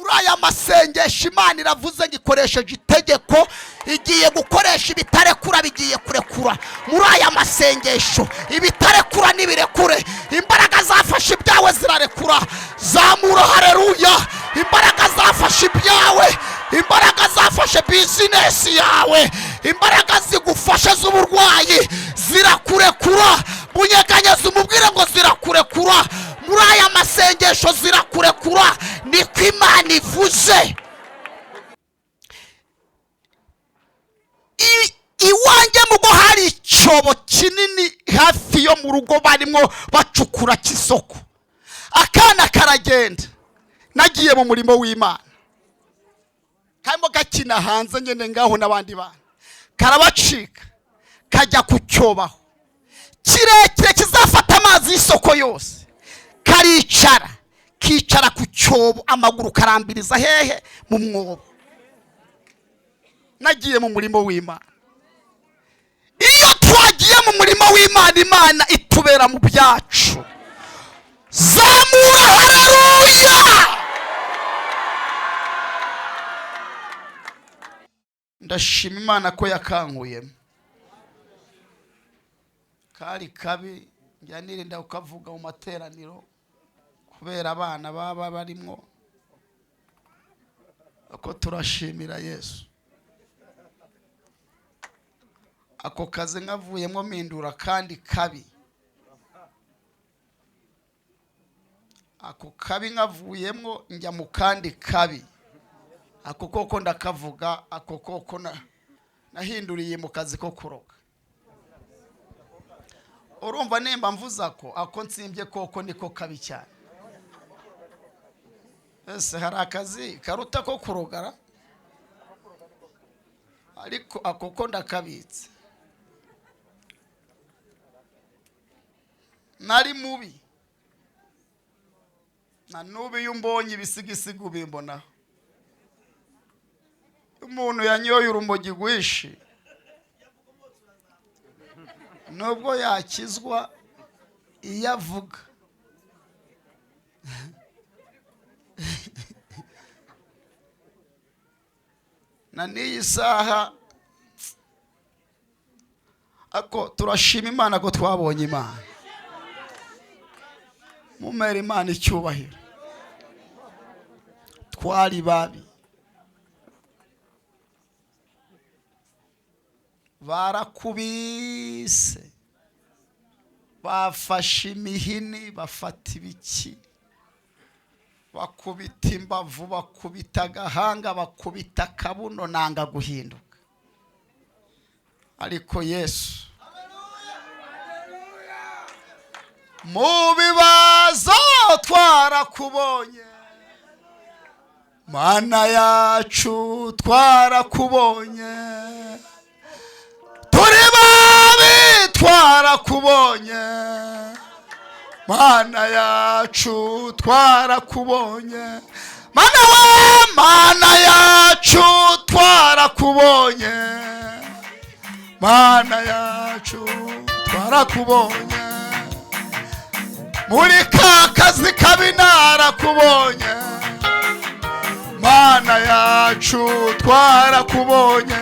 Muri aya masengesho Imana iravuze ngo ikoresheje itegeko, igiye gukoresha ibitarekura bigiye kurekura. Muri aya masengesho ibitarekura nibirekure. Imbaraga zafashe ibyawe zirarekura. Zamura haleluya. Imbaraga zafashe ibyawe, imbaraga zafashe bizinesi yawe, imbaraga zigufashe z'uburwayi zirakurekura. Munyeganyeze umubwire ngo zirakurekura. Muri aya masengesho zirakurekura, niko Imana ivuze. Iwanjye mugo hari icyobo kinini hafi yo mu rugo barimo bacukura cy'isoko. Akana karagenda, nagiye mu murimo w'Imana, karimo gakina hanze ngende ngaho n'abandi bana, karabacika kajya kucyobaho kirekire kizafata amazi y'isoko yose. Karicara, kicara ku cyobo, amaguru karambiriza hehe? Mu mwobo. Nagiye mu murimo w'Imana. Iyo twagiye mu murimo w'Imana, Imana itubera mu byacu. Zamura haleluya. Ndashima Imana ko yakankuyemo. Kari kabi, njya nirinda kukavuga mu materaniro kubera abana baba barimo, ko turashimira Yesu. Ako kazi nkavuyemo mpindura kandi kabi. Ako kabi nkavuyemo njya mu kandi kabi. Ako koko ndakavuga, ako koko nahinduriye mu kazi ko kuroga. Urumva nimba mvuza ko ako nsimbye koko niko kabi cyane. Ese hari akazi karuta ko kurogara? Ariko ako ko ndakabitse. Nari mubi, na n'ubu iyo umbonye ibisigisigi ubimbonaho. Umuntu yanyoye urumogi rwinshi, nubwo yakizwa iyo avuga na n'iyi saha. Ako turashima Imana ko twabonye Imana. Mumera Imana icyubahiro. Twari babi, barakubise, bafashe imihini, bafata ibiki, bakubita imbavu, bakubita agahanga, bakubita akabuno, nanga guhinduka. Ariko Yesu mu bibazo twarakubonye, Mana yacu twarakubonye, turi babi twarakubonye, Mana yacu twarakubonye, Mana we, Mana yacu twarakubonye, Mana yacu twarakubonye, muri ka kazi kabi narakubonye, Mana yacu twarakubonye,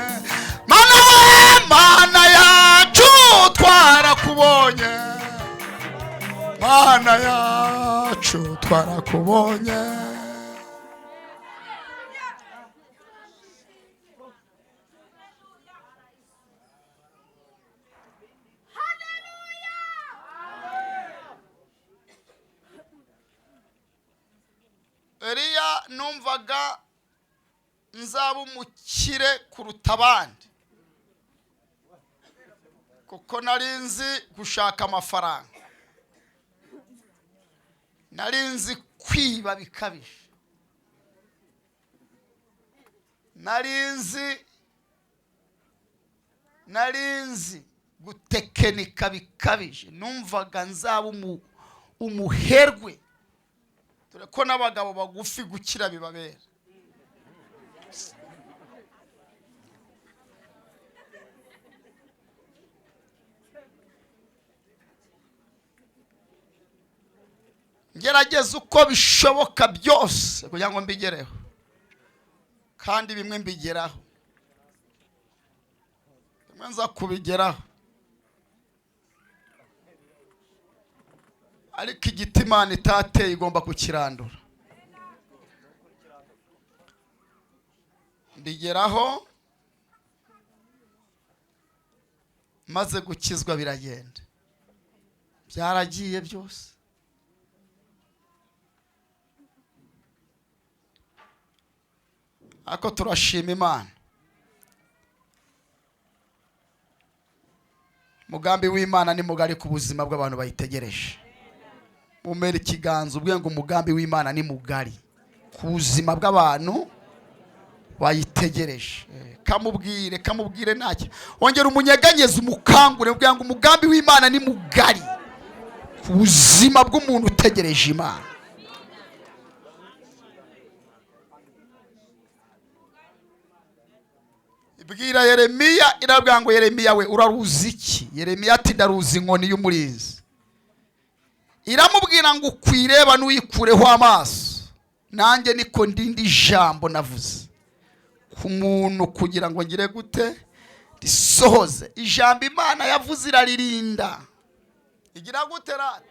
Mana we, Mana yacu twarakubonye, Mana yacu twarakubonye. Eliya numvaga nzaba umukire kuruta abandi, kuko nari nzi gushaka amafaranga, nari nzi kwiba bikabije, nari nzi gutekinika bikabije. Numvaga nzaba umuherwe, dore ko n'abagabo bagufi gukira bibabera. Ngerageza uko bishoboka byose kugira ngo mbigereho. Kandi bimwe mbigeraho, bimwe nza kubigeraho, ariko igiti Imana itateye igomba kukirandura. Mbigeraho maze gukizwa, biragenda, byaragiye byose. Ariko turashima Imana. Umugambi w'Imana ni mugari ku buzima bw'abantu bayitegereje. Mumera ikiganza ubwe ngo umugambi w'Imana ni mugari ku buzima bw'abantu bayitegereje. Kamubwire, kamubwire, ntacyo ongera umunyeganyeze, umukangure, ubwira ngo umugambi w'Imana ni mugari ku buzima bw'umuntu utegereje Imana. Ibwira Yeremiya, irabwira ngo: "Yeremiya we, uraruzi iki?" Yeremiya ati: "Ndaruzi inkoni y'umurinzi." Iramubwira ngo: "Ukwireba n'uyikureho amaso, nanjye niko ndindi ijambo navuze ku muntu kugira ngo ngire gute? Risohoze." Ijambo Imana yavuze iraririnda. Igira gute rata?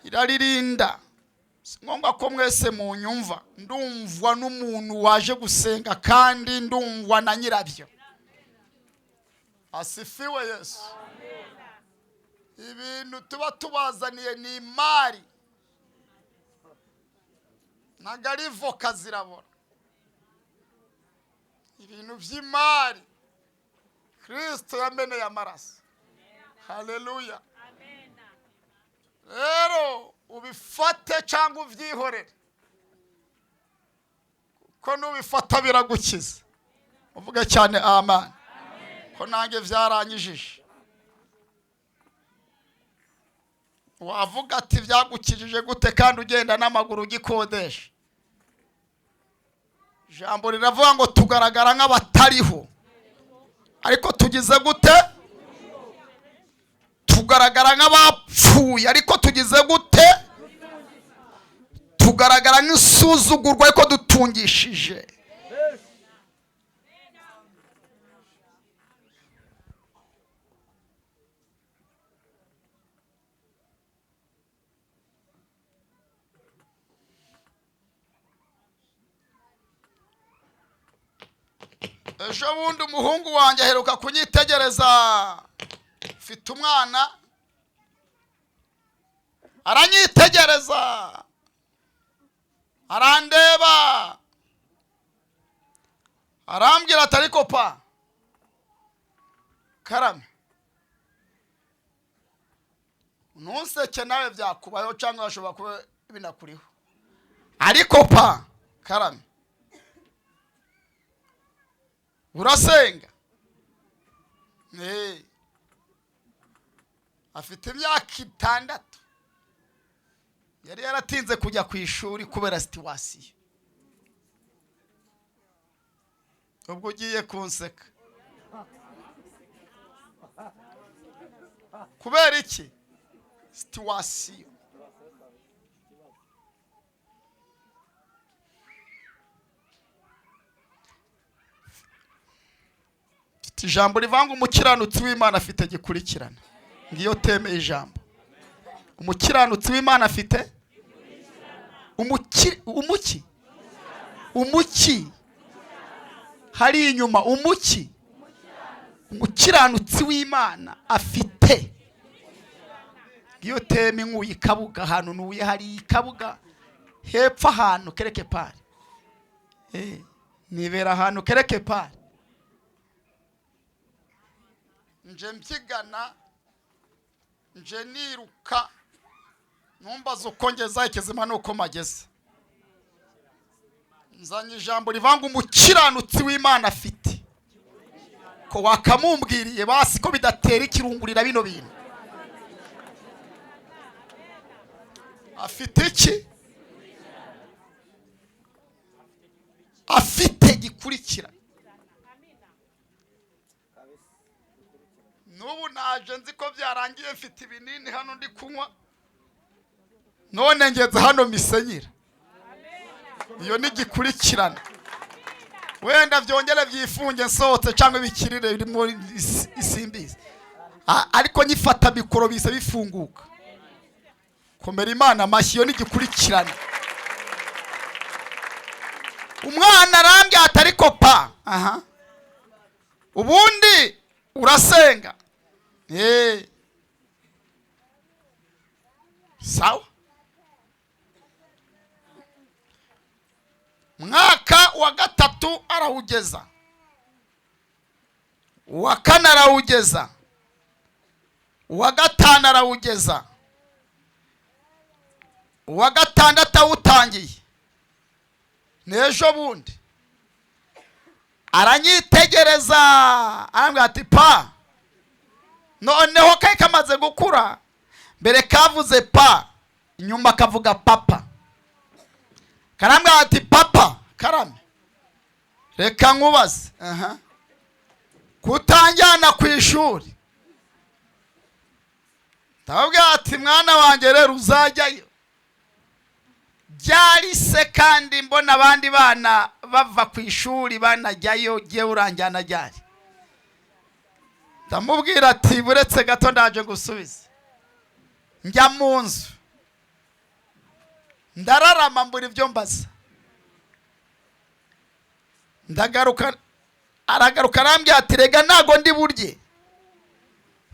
Iraririnda. Si ngombwa ko mwese munyumva, ndumvwa n'umuntu waje gusenga kandi ndumvwa na nyirabyo. Asifiwe Yesu. Ibintu tuba tubazaniye ni imari, ntabwo ari voka zirabora. Ibintu by'imari Kirisito yameneye amaraso. Haleluya! Rero ubifate cyangwa ubyihorere, kuko nubifata biragukiza. Uvuge cyane amen, ko nanjye byaranyijije. Wavuga ati: "Byagukijije gute kandi ugenda n'amaguru ugikodesha?" Ijambo riravuga ngo tugaragara nk'abatariho, ariko tugize gute? Tugaragara nk'abapfuye, ariko tugize gute? Tugaragara nk'isuzugurwa, ariko dutungishije. Ejo bundi umuhungu wanjye aheruka kunyitegereza. Mfite umwana, aranyitegereza, arandeba, arambwira ati: "Ariko pa, karame, ntuseke, nawe byakubayeho cyangwa bashobora kuba binakuriho. Ariko pa, karame, urasenga?" Afite imyaka 6. Yari yaratinze kujya ku ishuri kubera situation. Ubwo ugiye kunseka kubera iki? Situation. Mfite ijambo rivanga: umukiranutsi w'Imana afite gikurikirana. Ngiyo thème ijambo: umukiranutsi w'Imana afite umuki, umuki, umuki hari inyuma, umuki. Umukiranutsi w'Imana afite, ngiyo thème. Nkuye ikabuga ahantu ntuye, hari ikabuga hepfo ahantu quelque part. Nibera ahantu quelque part, nje mbyigana, nje niruka. Ntumbaze uko ngeza ikizima nuko mageze. Nzanye ijambo rivanga: umukiranutsi w'Imana afite ko wakamumbwiriye basi ko bidatera ikirungurira bino bintu. Afite iki? Afite gikurikira. N'ubu naje nzi ko byarangiye, mfite ibinini hano ndi kunywa, none ngeze hano misenyira. Iyo ni gikurikirana. Wenda byongere byifunge nsohotse cyangwa bikirire birimo isimbizi. Ariko nyifata mikoro biza bifunguka. Komera Imana amashyi, iyo n'igikurikirane. Umwana arambwira ati: "Ariko pa, aha ubundi urasenga?" Sawa. Mwaka wa gatatu arawugeza, uwa kane arawugeza, uwa gatanu arawugeza, uwa gatandatu awutangiye n'ejo bundi aranyitegereza, arambwira ati: "Pa." Noneho kari kamaze gukura, mbere kavuze pa, inyuma kavuga papa. Karambwira ati: "Papa." "Karame." "Reka nkubaze." "Aha." "Kutanjyana ku ishuri?" Ndababwira ati: "Mwana wanjye, rero uzajyayo byari se kandi mbona abandi bana bava ku ishuri banajyayo, jyewe uranjyana ryari?" Ndamubwira ati: "Buretse gato, ndaje gusubiza." Njya mu nzu, ndararama, mbura ibyo mbaza. Ndagaruka, aragaruka arambwira ati: "Rega ntago ndi burye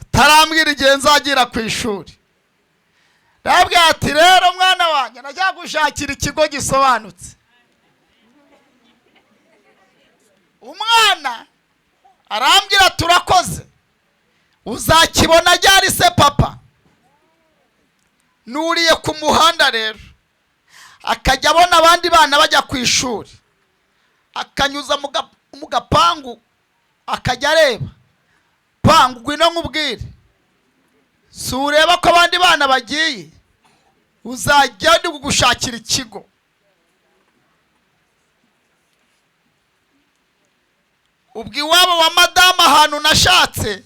utarambwira igihe nzagira ku ishuri." Ndabwira ati: "Rero mwana wanjye, najya gushakira ikigo gisobanutse." Umwana arambwira: "Turakoze, uzakibona ryari se papa?" Nuriye ku muhanda rero, akajya abona abandi bana bajya ku ishuri, akanyuza mu gapangu, akajya areba. "Pangu, ngwino nkubwire, si ureba ko abandi bana bagiye? Uzajya ndi kugushakira ikigo." Ubwo iwabo wa madamu, ahantu nashatse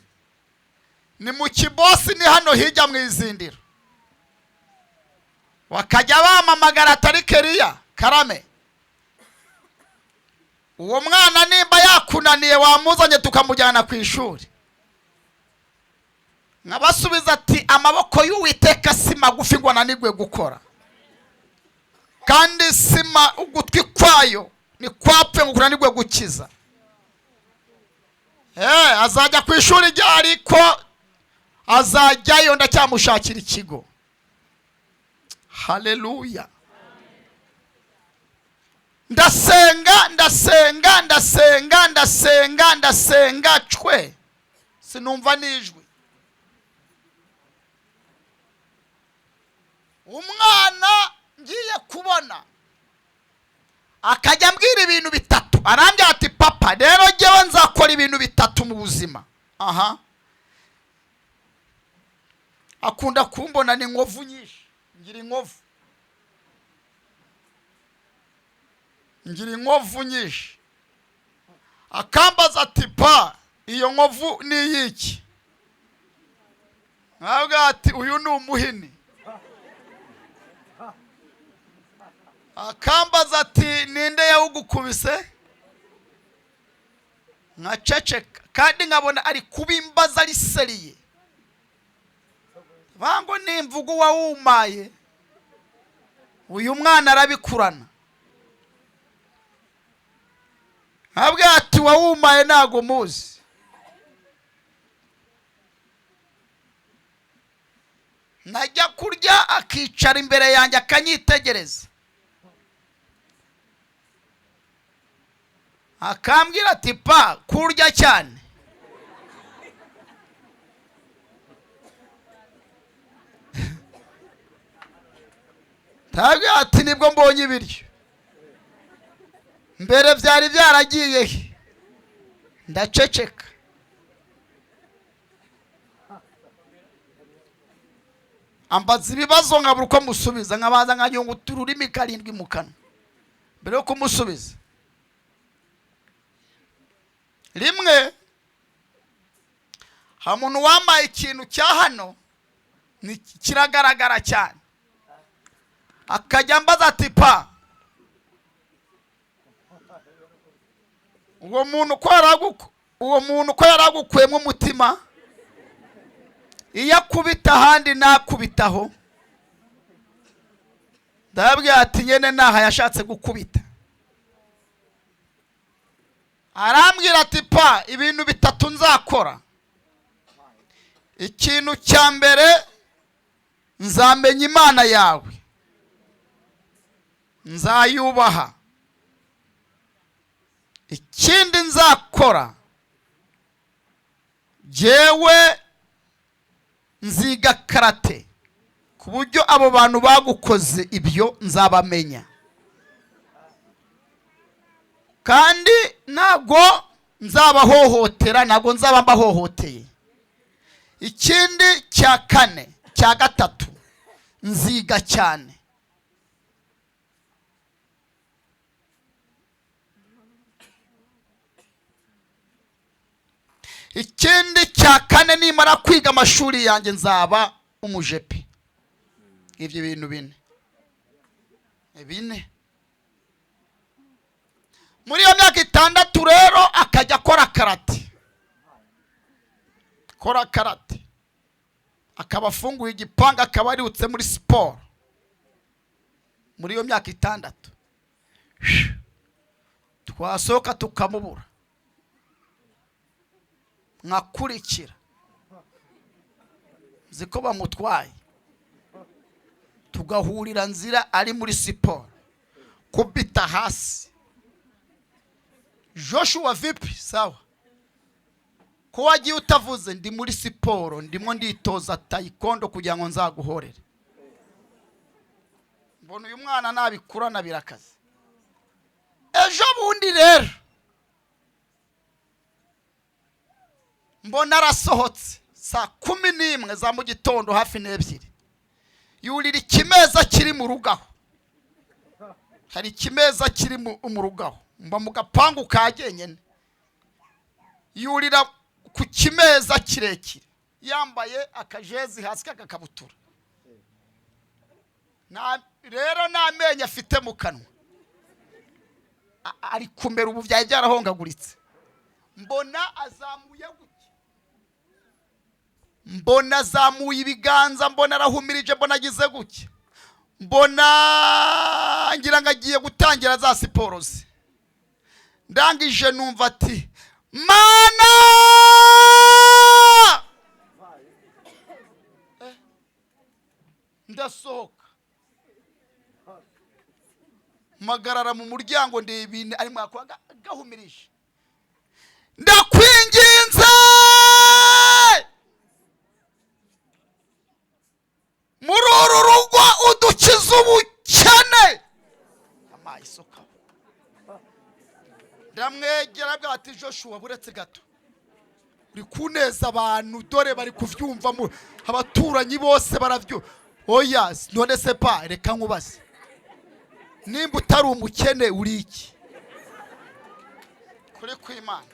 ni mu Kibosi, ni hano hirya mu Izindiro. Bakajya bamamagara atari keriya: "Karame." "Uwo mwana nimba yakunaniye wamuzanye tukamujyana ku ishuri?" Nkabasubiza ati: "Amaboko y'Uwiteka si magufi ngo ananirwe gukora, kandi sima ugutwi kwayo ni kwapfe ngo kunanirwe gukiza." Azajya ku ishuri ryari? Ko azajyayo, ndacyamushakira ikigo. Haleluya! Ndasenga, ndasenga, ndasenga, ndasenga, ndasenga, cwe sinumva n'ijwi. Umwana ngiye kubona, akajya ambwira ibintu bitatu. Arambwira ati: "Papa, rero njyewe nzakora ibintu bitatu mu buzima." Aha akunda kumbona ni inkovu nyinshi, ngira inkovu, ngira inkovu nyinshi. Akambaza ati: "Pa, iyo nkovu ni iy'iki?" Ntabwo ati: "Uyu ni umuhini." Akambaza ati: "Ninde yawugukubise?" Nkaceceka, kandi nkabona ari kubimbaza ari sérieux. Bango nimvuga uwawumaye, uyu mwana arabikurana. Ntabwo ati: "Wawumaye ntago muzi." Najya kurya akicara imbere yanjye, akanyitegereza, akambwira ati: "Pa, kurya cyane." Ntabwo ati: "Nibwo mbonye ibiryo, mbere byari byaragiye he?" Ndaceceka. Ambaza ibibazo nkabura uko musubiza, nkabanza nkanyunguta ururimi karindwi mu kanwa mbere yo kumusubiza. Rimwe hari umuntu wambaye ikintu cya hano kiragaragara cyane, akajya ambaza ati: "Pa." Uwo muntu ko yaragukuyemo umutima, iyo akubita ahandi nakubitaho. Ndababwira ati nyene naha yashatse gukubita. Arambwira ati pa, ibintu bitatu nzakora. Ikintu cya mbere, nzamenya Imana yawe, nzayubaha. Ikindi nzakora, jyewe nziga karate, ku buryo abo bantu bagukoze ibyo nzabamenya, kandi ntabwo nzabahohotera, ntabwo nzaba mbahohoteye. Ikindi cya kane, cya gatatu, nziga cyane. Ikindi cya kane, nimara kwiga amashuri yanjye nzaba umujepe. Ibyo bintu bine bine muri iyo myaka 6 rero akajya akora karate, akora karate, akaba afunguye igipanga, akaba arirutse muri siporo muri iyo myaka 6. Twasohoka tukamubura, nkakurikira nzi ko bamutwaye, tugahurira nzira ari muri siporo, kubita hasi. Joshua vipi? Sawa. Ko wagiye utavuze? Ndi muri siporo, ndimo nditoza taekwondo kugira ngo nzaguhorere. Mbona uyu mwana nabikurana birakaze. Ejo bundi rero mbona arasohotse saa 11 za mu gitondo, hafi 2, yurira ikimeza kiri mu rugaho. Hari ikimeza kiri mu rugaho, mba mu gapangu ka jyenyine. Yurira ku kimeza kirekire, yambaye akajezi hasi k'agakabutura, rero n'amenyo afite mu kanwa ari kumera ubu, byari byarahongaguritse. Mbona azamuye gutya, mbona azamuye ibiganza, mbona arahumirije, mbona agize gutya, mbona ngira ngo agiye gutangira za siporo ze. Ndangije numva ati Mana! Ndasohoka mpagarara mu muryango, ndeba ibintu arimo akora, gahumirije. Ndakwinginze muri uru rugo udukize ubukene. Amaye isuka. Ndamwegera bwa ati Joshua, buretse gato, uri kuneza abantu, dore bari kuvyumva, abaturanyi bose baravyo. Oya, none se pa, reka nkubaze, nimba utari umukene uri iki? Kuri kw'Imana.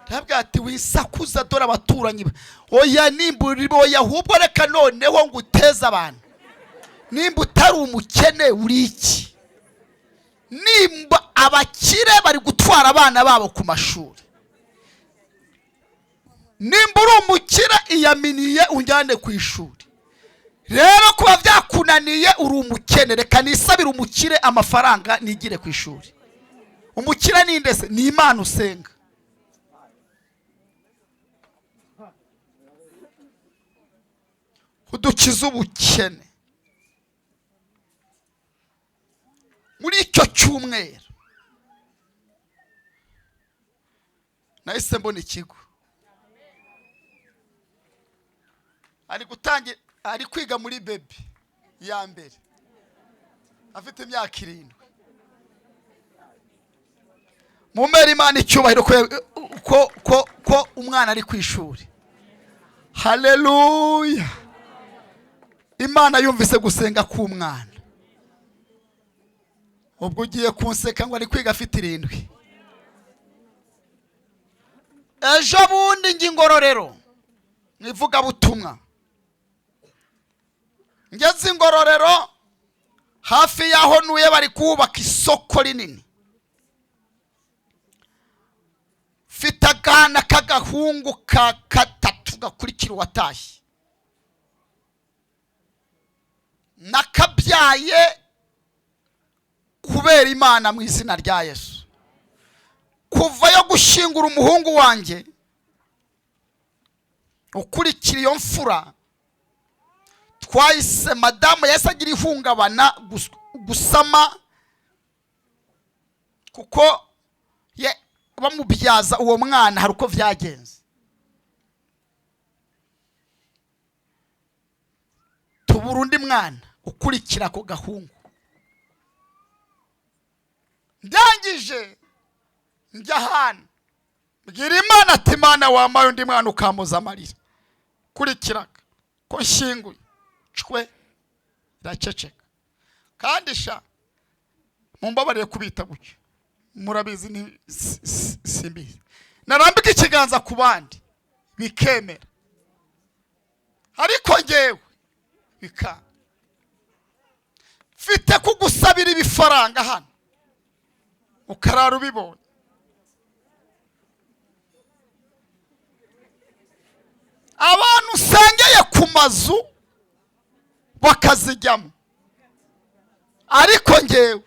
Ndabwira ati wisakuza, dore abaturanyi. Oya, nimba uri, oya, ahubwo reka noneho nguteze abantu. Nimba utari umukene uri iki? Nimba abakire bari gutwara abana babo ku mashuri, nimba uri umukire iyaminiye unjyane ku ishuri. Rero kuba byakunaniye uri umukene, reka nisabire umukire amafaranga nigire ku ishuri. Umukire ni nde se? Ni Imana usenga. Udukize ubukene. Muri icyo cyumweru nahise mbona ikigo. Ari gutangira, ari kwiga muri baby ya mbere, afite imyaka 7. Mumere Imana icyubahiro ko umwana ari ku ishuri. Haleluya. Imana yumvise gusenga k'umwana. Ubwo ugiye kunseka ngo ari kwiga afite 7. Ejo bundi njye Ingororero mu ivugabutumwa, ngeze Ingororero hafi y'aho ntuye bari kubaka isoko rinini. Mfite akana k'agahungu ka gatatu gakurikira uwatashye, nakabyaye kubera Imana mu izina rya Yesu. Kuva yo gushyingura umuhungu wanjye ukurikira iyo mfura, twahise, madamu yahise agira ihungabana gusama, kuko bamubyaza uwo mwana hari uko byagenze. Tubura undi mwana ukurikira ako gahungu. Ndangije njya ahantu mbwira Imana ati: "Imana, wampaye undi mwana ukampoza amarira kurikiraga ko nshyinguye?" Cwe, iraceceka. Kandi sha, mumbabarire kubita gutyo, murabizi ni simbizi, narambika ikiganza ku bandi bikemera, ariko ngewe bikanga. Mfite kugusabira ibifaranga hano ukarara ubibonye. Abantu usengeye ku mazu bakazijyamo, ariko ngewe,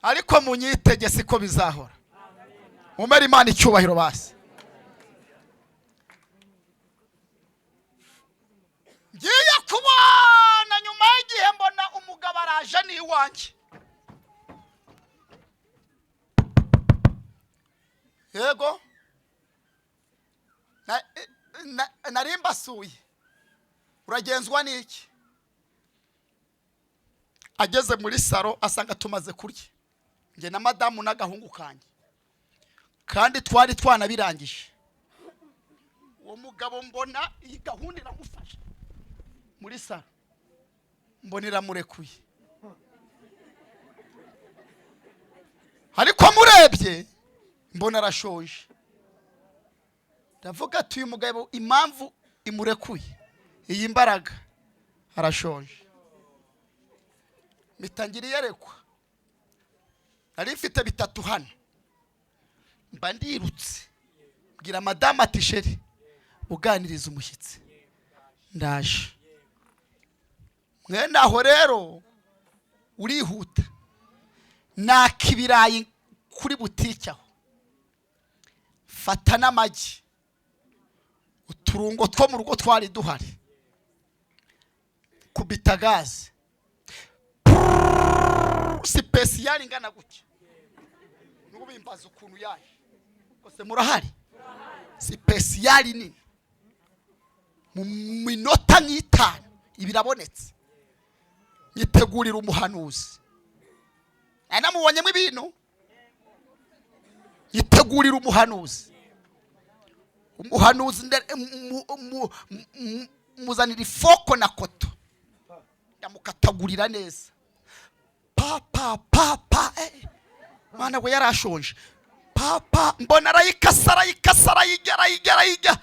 ariko munyitege, siko bizahora. Mumere Imana icyubahiro. Basi ngiye kubona nyuma y'igihe, mbona umugabo araje n'iwanjye. Yego, nari mbasuye, uragenzwa n'iki? Ageze muri saro asanga tumaze kurya, njye na madamu n'agahungu kanjye, kandi twari twanabirangije. Uwo mugabo mbona iyi gahunda iramufasha muri saro, mbona iramurekuye, ariko murebye mbona arashoje. Ndavuga ati: "Uyu mugabo impamvu imurekuye iyi mbaraga, arashoje." Mpita iyerekwa, nari mfite bitatu hano, mba ndirutse mbwira madamu ati: "Chéri, uganiriza umushyitsi, ndaje." Mwene aho rero urihuta, naka ibirayi kuri butike aho, fata n'amagi, uturungo two mu rugo twari duhari, kubita gaze spéciale ingana gutya. N'ubimbaza ukuntu yaje kose, murahari? Spéciale nini, mu minota nk'itanu ibirabonetse. Nyitegurira umuhanuzi, nari namubonyemo ibintu. Yitegurira umuhanuzi, umuhanuzi muzanira ifoko na koto, ndamukatagurira neza, pa pa pa pa. Mwana we yarashonje. Papa, mbona arayikasa, arayikasa, arayijya, arayijya, arayijya.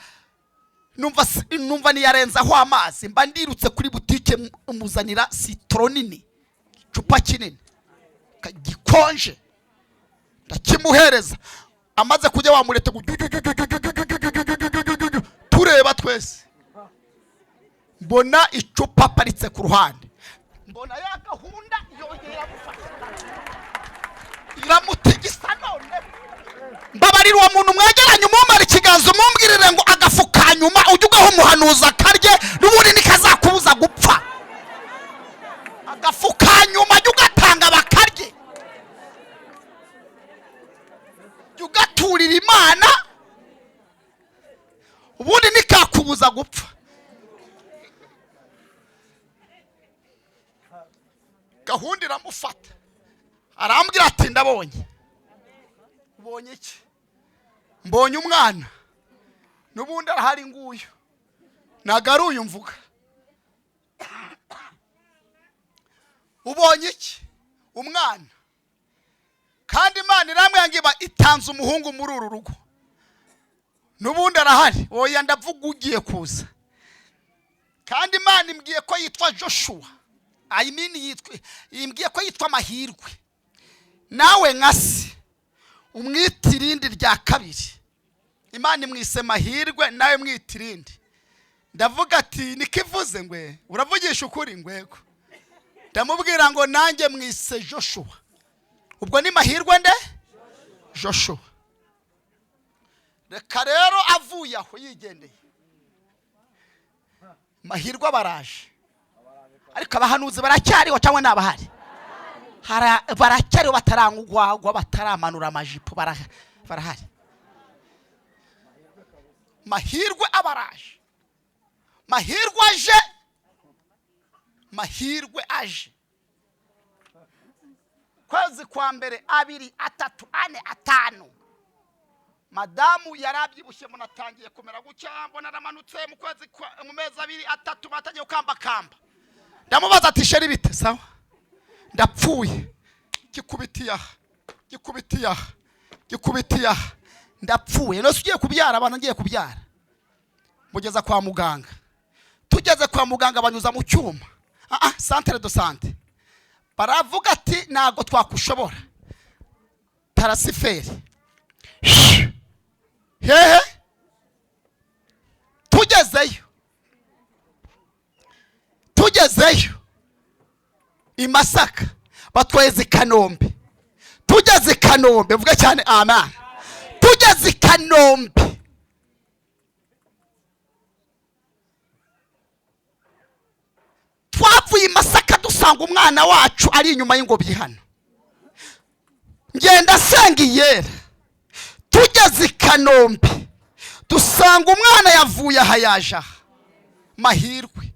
Numva niyarenzaho amazi. Mba ndirutse kuri butike, muzanira citron nini, icupa kinini gikonje, ndakimuhereza. Amaze kujya wamurete tureba twese, mbona icupa aparitse ku ruhande, mbona ya gahunda yongera iramufasha, iramutigisa. None mbabarira, uwo muntu mwegeranye umumara ikiganza, umumbwirire ngo agafu ka nyuma ujye ugaha umuhanuzi akarye, n'ubundi ntikazakubuza gupfa. Agafu ka nyuma jya ugatanga bakarye, jya ugaturira Imana, ubundi ntikakubuza gupfa. Gahunda iramufata, arambwira ati: "Ndabonye." "Ubonye iki?" "Mbonye umwana, n'ubundi arahari nguyu, ntabwo ari uyu mvuga." "Ubonye iki?" "Umwana, kandi Imana irambwira ngo iba itanze umuhungu muri uru rugo, n'ubundi arahari." "Oya, ndavuga ugiye kuza, kandi Imana imbwiye ko yitwa Joshua, I mean yitwa, imbwiye ko yitwa Amahirwe. Nawe nka se Umwita irindi rya kabiri, Imana imwise Mahirwe, nawe mwita irindi. Ndavuga ati: "Niko ivuze?" Ngwe: "Uravugisha ukuri?" Ngwego. Ndamubwira ngo: "Nanjye mwise Joshua." Ubwo ni Mahirwe nde? Joshua. Reka rero, avuye aho yigendeye, Mahirwe baraje. Ariko abahanuzi baracyariho cyangwa ni abahari? Baracyariho, bataranywa urwagwa, bataramanura amajipo, barahari. Mahirwe abaraje, Mahirwe aje, Mahirwe aje kwezi kwa mbere, 2, 3, 4, 5. Madamu yari abyibushye, mbona atangiye kumera gutya, mbona aramanutse. Mu kwezi mu mezi 2, 3, batangiye gukambakamba. Ndamubaza ati: "Chéri, bite?" "Sawa, ndapfuye." Gikubitiye aha, gikubitiye aha, gikubitiye aha, ndapfuye. Nose ugiye kubyara abana? Ngiye kubyara. Mugeza kwa muganga. Tugeze kwa muganga, banyuza mu cyuma. Centre de santé baravuga ati: "Ntabwo twakushobora, transfert hehe?" Tugezeyo, tugezeyo i Masaka, batweza i Kanombe. Tugeze i Kanombe, mvuge cyane amen, tugeze i Kanombe, twavuye i Masaka dusanga umwana wacu ari inyuma y'ingobyi hano. Ngenda asenga iyera. Tugeze i Kanombe, dusanga umwana yavuye aha, yaje aha. Mahirwe,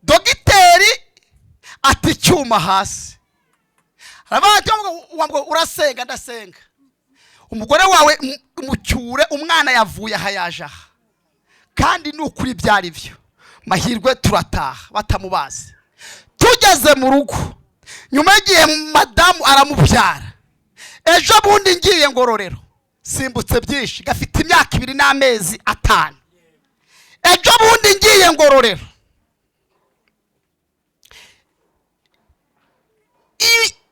dogiteri ati: "Icyuma hasi." Aravuga ati: "Urasenga?" "Ndasenga." "Umugore wawe mucyure, umwana yavuye aha, yaje aha." Kandi ni ukuri byari byo. Mahirwe turataha batamubazi. Tugeze mu rugo nyuma y'igihe, madamu aramubyara. Ejo bundi ngiye Ngororero, simbutse byinshi, gafite imyaka 2 n'amezi 5. Ejo bundi ngiye Ngororero,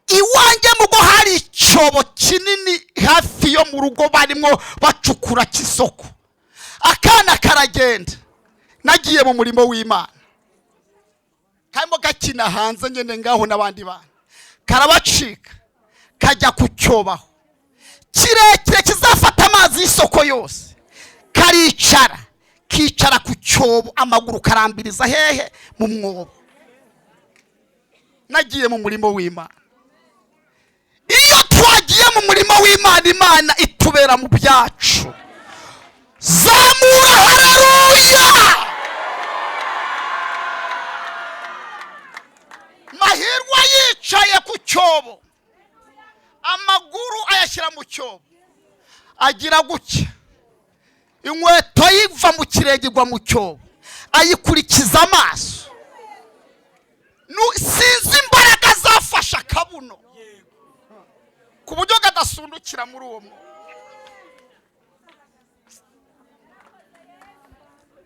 iwanjye mugo hari icyobo kinini hafi yo mu rugo barimo bacukura cy'isoko. Akana karagenda, nagiye mu murimo w'Imana, karimo gakina hanze nyine ngaho n'abandi bana, karabacika, kajya ku cyobaho kirekire kizafata amazi y'isoko yose. Karicara, kicara ku cyobo, amaguru karambiriza hehe? Mu mwobo. Nagiye mu murimo w'Imana. Iyo twagiye mu murimo w'Imana, Imana itubera mu byacu. Zamura haleluya! Mahirwe yicaye ku cyobo, amaguru ayashyira mu cyobo, agira gutya, inkweto yiva mu kirenge igwa mu cyobo, ayikurikiza amaso. Sinzi imbaraga zafashe akabuno ku buryo kadasundukira muri uwo mwobo.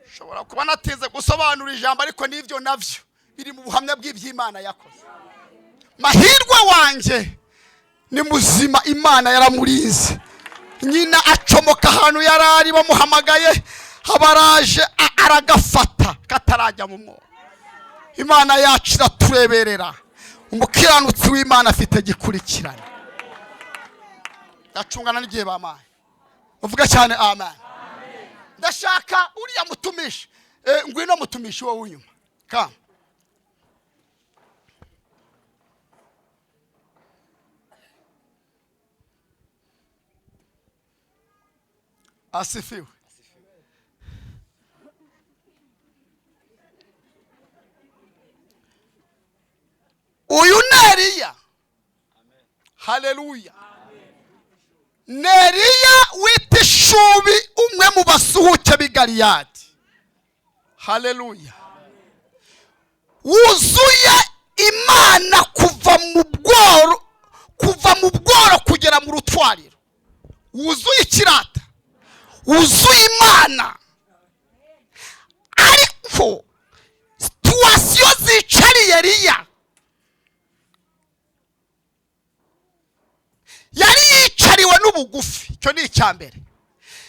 Ushobora kuba natinze gusobanura ijambo, ariko n'ibyo nabyo biri mu buhamya bw'iby'Imana yakoze. Mahirwe wanjye ni muzima, Imana yaramurinze. Nyina acomoka ahantu yari ari, bamuhamagaye, habaraje, aragafata katarajya mu mwobo. Imana yacu iratureberera. Umukiranutsi w'Imana afite gikurikirana. Ndacungana n'igihe bamaye. Uvuga cyane amen. Ndashaka uriya mutumishi. Ngwino mutumishi, wowe w'inyuma ka asifiwe. Uyu ni Eliya. Haleluya! Ni Eliya wita Ishubi, umwe mu basuhuke b'i Galiyadi. Haleluya! Wuzuye Imana kuva mu bworo kugera mu rutwariro, wuzuye ikirata, wuzuye Imana. Ariko situation zicariye Eliya. n'ubugufi, icyo ni icya mbere.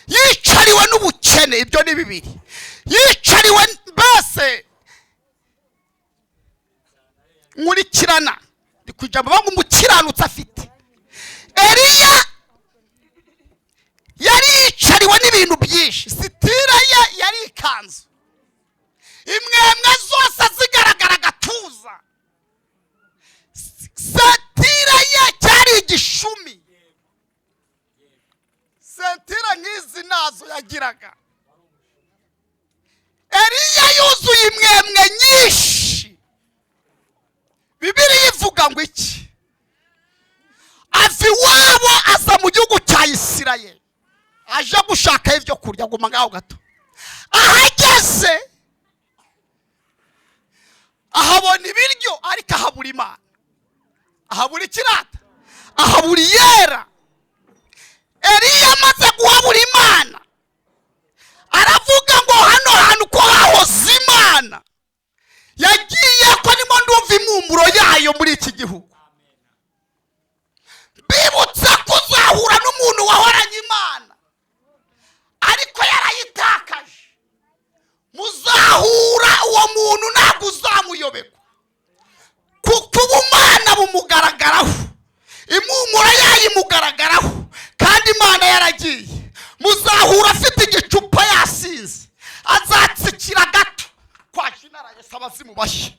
Yicariwe n'ubukene, ibyo ni bibiri. Yicariwe mbese, nkurikirana, ndi kujya ngo umukiranutsi afite. Eliya yari yicariwe n'ibintu byinshi. Style ye yari ikanzu, imwemwe zose zigaragara, agatuza. Ceinture ye cyari igishumi. Ceinture nk'izi nazo yagiraga. Eliya yuzuye imwemwe nyinshi. Bibiliya ivuga ngo iki? Ava iwabo aza mu gihugu cya Isirayeli aje gushakayo ibyo kurya. Guma ngaho gato. Ahageze ahabona ibiryo, ariko ahabura Imana, ahabura ikirata, ahabura iyera. Eliya amaze kuhabura Imana, aravuga ngo hano hantu ko hahoze Imana, yagiye, ko nimo ndumva impumuro yayo muri iki gihugu. Bibutse ko uzahura n'umuntu wahoranye Imana ariko yarayitakaje. Muzahura uwo muntu, ntabwo uzamuyoberwa, kuko ubumana bumugaragaraho, impumuro yayo imugaragaraho, kandi Imana yaragiye. Muzahura afite igicupa yasinze, azatsikira gato kwa jinarayesi, abazimu bashya.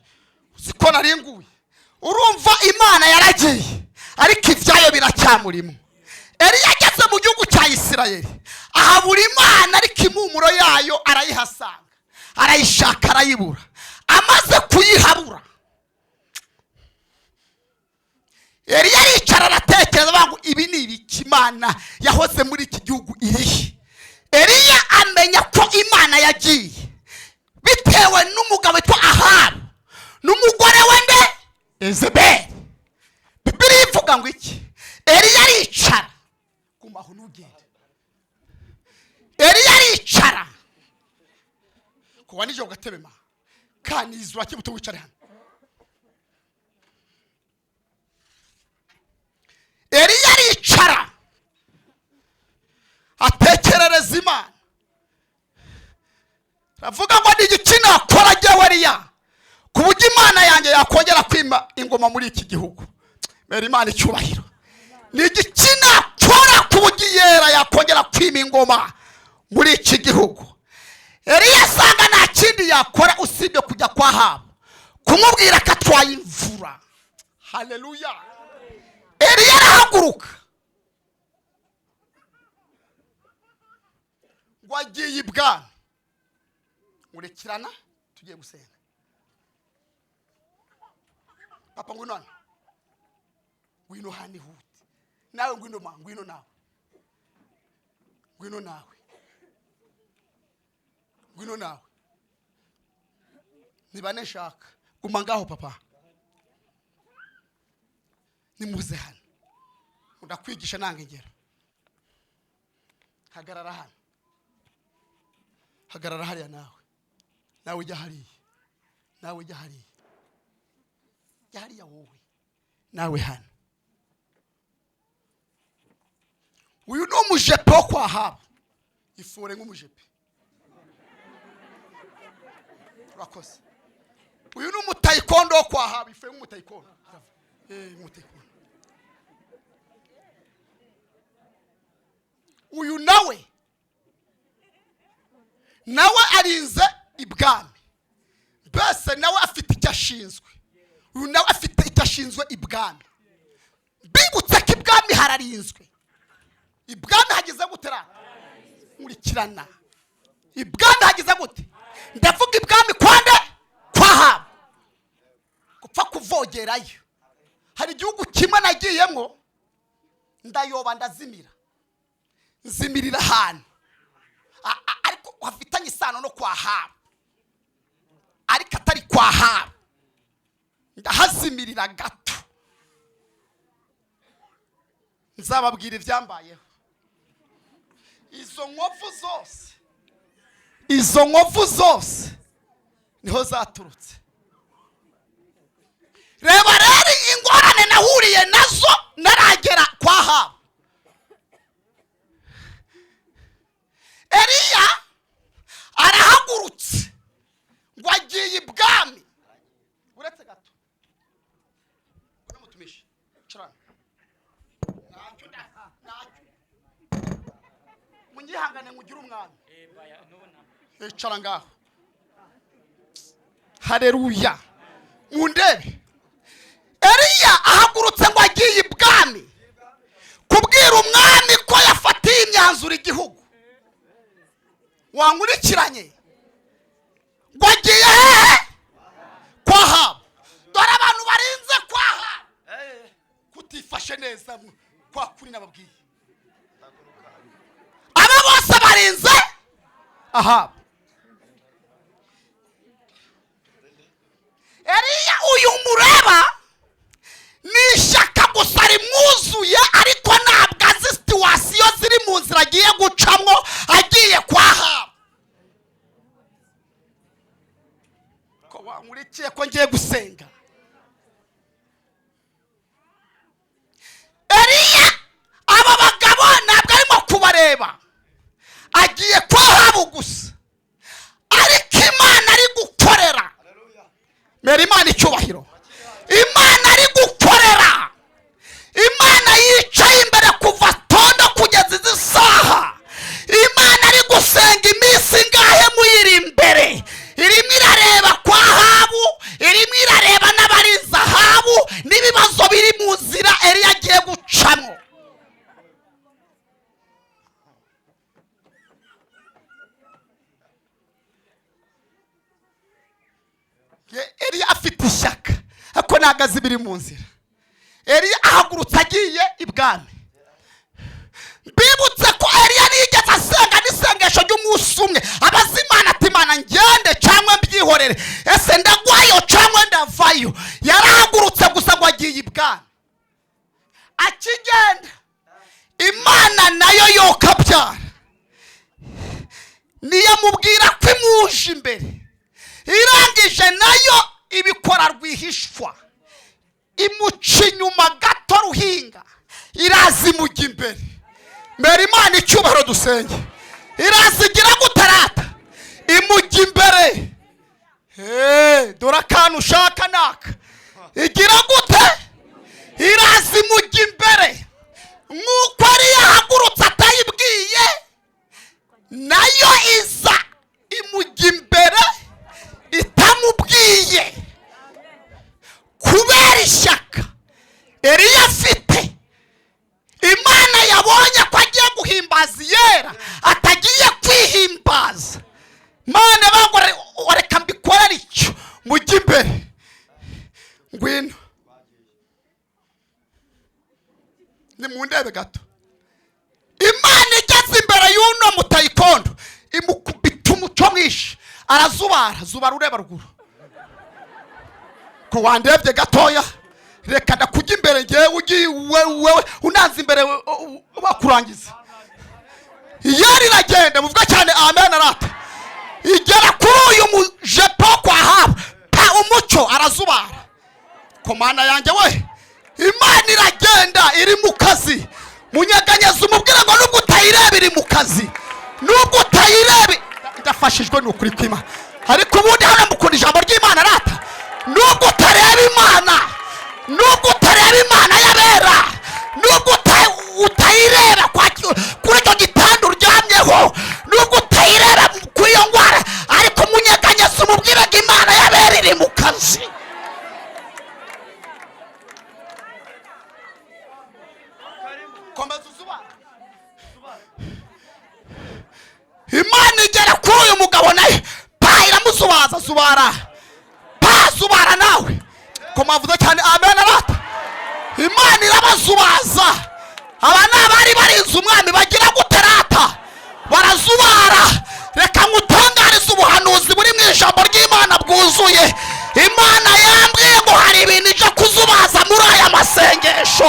Uzi ko naringuye? Urumva, Imana yaragiye ariko ibyayo biracyamurimo. Eliya ageze mu gihugu cya Isirayeli ahabura Imana, ariko impumuro yayo arayihasanga. Arayishaka arayibura. Amaze kuyihabura, Eliya aricara aratekereza, avuga ngo ibi ni ibiki? Imana yahoze muri iki gihugu irihe? Eliya amenya ko Imana yagiye bitewe n'umugabo witwa Ahabu n'umugore we nde? Ezeberi. Bibiliya ivuga ngo iki? Eliya aricara. Gumaho, ntugende. Eliya aricara kuba nijoro gatebe ma kanizura kibuto, wicare hano. Eliya aricara atekerereza Imana, aravuga ngo ni igiki nakora jyewe Eliya ku buryo Imana yanjye yakongera kwima ingoma muri iki gihugu? Mbere Imana icyubahiro. Ni igiki nakora ku buryo iyera yakongera kwima ingoma muri iki gihugu? Eliya asanga nta kindi yakora usibye kujya kwa Ahabu kumubwira ko atwaye imvura. Haleluya! Eliya arahaguruka ngo agiye ibwami. Urekirana, tugiye gusenga. Papa, ngwino hano, ngwino hano, ihute nawe, ngwino ma, ngwino nawe, ngwino nawe, ngwino nawe. Ni bane nshaka. Guma ngaho papa. Nimuze hano, ndakwigisha nanga ingero. Hagarara hano, hagarara hariya nawe, nawe ujya hariya, nawe ujya hariya, jya hariya wowe, nawe hano. Uyu ni umujepe wo kwa Ahabu. Ifure nk'umujepe. Urakoze. Uyu ni umutayikondo wo kwa Ahabu. Ifure nk'umutayikondo. Umutayikondo uyu nawe arinze ibwami. Mbese nawe afite icyo ashinzwe. Uyu nawe afite icyo ashinzwe ibwami. Bibutse ko ibwami hararinzwe. Ibwami hageze gute ra? Nkurikirana, ibwami hageze gute? Ndavuga ibwami kwande? Kwa Ahabu. Gupfa kuvogerayo. Hari igihugu kimwe nagiyemo ndayoba, ndazimira, nzimirira ahantu ariko hafitanye isano no kwa Ahabu, ariko atari kwa Ahabu. Ndahazimirira gato. Nzababwira ibyambayeho. Izo nkovu zose, izo nkovu zose niho zaturutse. Reba rero ingorane nahuriye nazo naragera kwa Ahabu. Mutumishi, icara ntacyo, ntacyo, munyihangane mugire umwami. Icara ngaho. Hareruya! Mundebe, Eliya ahagurutse ngo agiye ibwami kubwira umwami ko yafatiye imyanzuro igihugu. Wankurikiranye? Ngo agiye hehe? Kwa Ahabu. Dore abantu barinze kwa Ahabu kutifashe neza kwa kuri nababwiye. Aba bose barinze Ahabu. Eliya uyu mureba ni ishyaka gusa rimwuzuye, ariko ntabwo azi situation ziri mu nzira agiye gucamo agiye kwa Ahabu. Ko wankurikiye ko ngiye gusenga? Eliya aba bagabo ntabwo arimo kubareba, agiye kwa Ahabu gusa, ariko Imana ari gukorera. Mera Imana icyubahiro. Imana ari gukorera, Imana yicaye imbere kuva tondo kugeza izi saha, Imana ari gusenga iminsi ingahe muyiri imbere, irimo irareba kwa Ahabu, irimo irareba n'abarinzi Ahabu n'ibibazo biri mu nzira Eliya agiye gucamo. Eliya afite ishyaka, ariko ntabwo azi ibiri mu nzira. Eliya ahagurutse agiye ibwami. Mbibutse ko Eliya nigeze asenga n'isengesho ry'umunsi umwe, abaza Imana ati: "Imana, ngende cyangwa mbyihorere? Ese ndagwayo cyangwa ndavayo?" Yarahagurutse gusa ngo agiye ibwami. Akigenda, Imana nayo yokabyara niyamubwira ko imuje imbere. Irangije nayo ibikora rwihishwa, imuca inyuma gato ruhinga, iraza imujya imbere. Mbere Imana icyubahiro, dusenge. Iraza igira gutarata, imujya imbere. Dore akantu ushaka naka. Igira gute? Iraza imujya imbere. Nk'uko ari yahagurutse atayibwiye, nayo iza imujya imbere itamubwiye, kubera ishyaka Eliya afite. Imana yabonye ko agiye guhimbaza iyera, atagiye kwihimbaza. Mana bango, reka mbikorere icyo, mujye imbere. Ngwino, ni mu ndebe gato. Imana igeze imbere y'uno mutayikondo, imukubita umuco mwinshi, arazubara. Zubara ureba ruguru. Ko wandebye gatoya? Reka ndakujya imbere ngewe. Ugiye wewe unanze imbere bakurangiza. Iyeri iragenda, muvuga cyane amen. Arata igera kuri uyu mujepo kwa Ahabu, pa umucyo, arazubara. Komana yanjye we, Imana iragenda iri mu kazi. Munyeganyeza umubwira ngo nubwo utayireba iri mu kazi, nubwo utayireba. Ndafashijwe ni ukuri kw'Imana. Ariko ubundi hano mukunda ijambo ry'Imana rata. Nubwo utareba Imana, nubwo utareba Imana y'abera, nubwo utayireba kuri icyo gitanda uryamyeho, nubwo utayireba kuri iyo ndwara, ariko munyeganyeza umubwire ngo Imana y'abera iri mu kazi. Komeza uzubara. Imana igera kuri uyu mugabo nayo, pa, iramuzubaza. Zubara, pa, zubara nawe. Ko mwavuze cyane amen arata? Imana irabazubaza. Aba ni abari barinze umwami, bagira guterata, barazubara. Reka ngutangarize ubuhanuzi buri mu ijambo ry'Imana bwuzuye. Imana yambwiye ngo hari ibintu ije kuzubaza muri aya masengesho.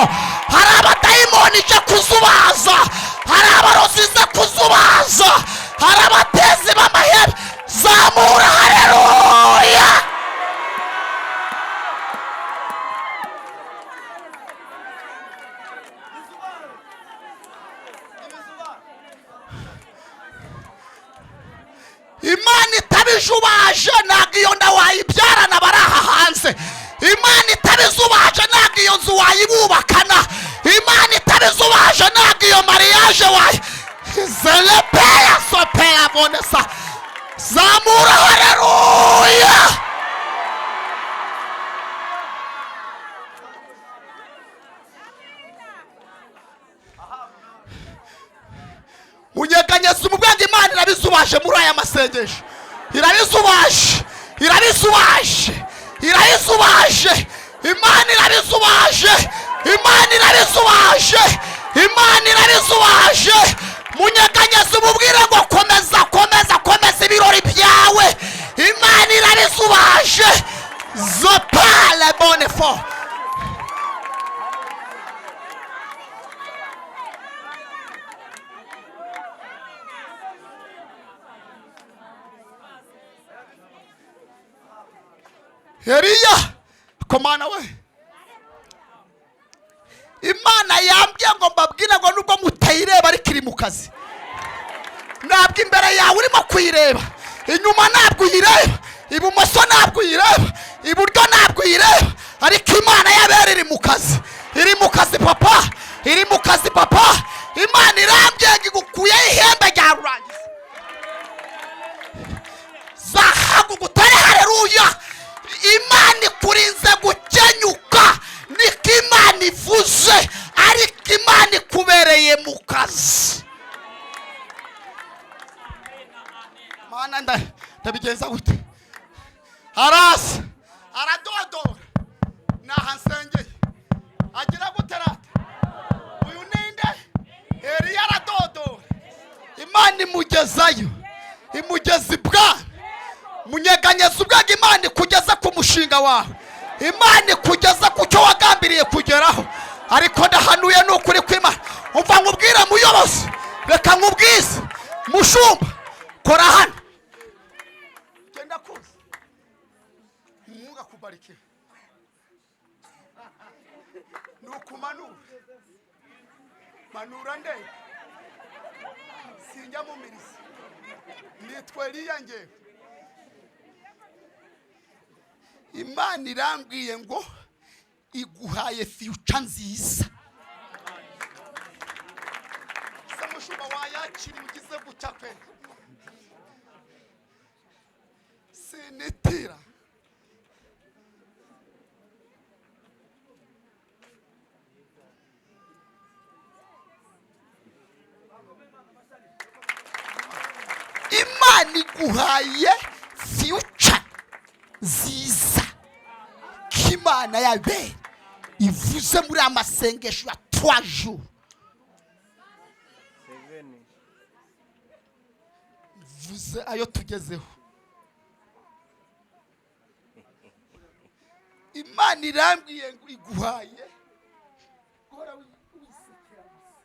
Hari abadayimoni ije kuzubaza, hari abarozi ize kuzubaza, hari abatezi b'amahembe. Zamura haleluya! Imana itabijubaje, ntabwo iyo nda wayibyarana bari aha hanze. Imana itabizubaje ntabwo iyo nzu wayibubakana. Imana itabizubaje ntabwo iyo mariage wayi zelepeya sopeya bonesa. Zamura haleluya. Munyeganyeza umubwenge. Imana irabizubaje muri aya masengesho, irabizubaje, irabizubaje, irabizubaje. Imana irabizubaje, Imana irabizubaje, Imana irabizubaje. Munyeganyeza umubwire ngo komeza, komeza, komeza ibirori byawe. Imana irabizubaje. Zopale bonefo. Eliya komana we, Imana yambwiye ngo mbabwire ngo nubwo mutayireba ariko iri mu kazi. Ntabwo imbere yawe urimo kuyireba, inyuma ntabwo uyireba, ibumoso ntabwo uyireba, iburyo ntabwo uyireba, ariko Imana y'abera iri mu kazi, iri mu kazi papa, iri mu kazi papa. Imana irambye ngo igukuyeho ihembe rya rurangiza zahagugutere. Haleluya. Imana ikurinze gukenyuka, niko Imana ivuze, ariko Imana ikubereye mu kazi. Mana, ndabigenza gute? Araza aradodora, naha nsengeye. Agira gute rata? Uyu ninde? Eliya aradodora, Imana imugezayo, imugeza ibwami. Munyeganyeza ubwenge. Imana ikugeza ku mushinga wawe, Imana ikugeza ku cyo wagambiriye kugeraho. Ariko ndahanuye, ni ukuri kw'Imana. Umva nkubwire muyobozi, reka nkubwize mushumba, kora hano, genda kuza. Mungu akubariki. Ni ukumanura manura ndebe, sinjya mu mirisi. Nitwa Eliya ngewe. Imana irambwiye ngo iguhaye future nziza. Se mushumba wayakiriye ugize gutya pe? Sinitira. Imana iguhaye future nziza, ko Imana yabera ivuze muri aya masengesho ya 3 jours. 7. Mvuze ayo tugezeho. Imana irambwiye ngo iguhaye guhora wisekera gusa.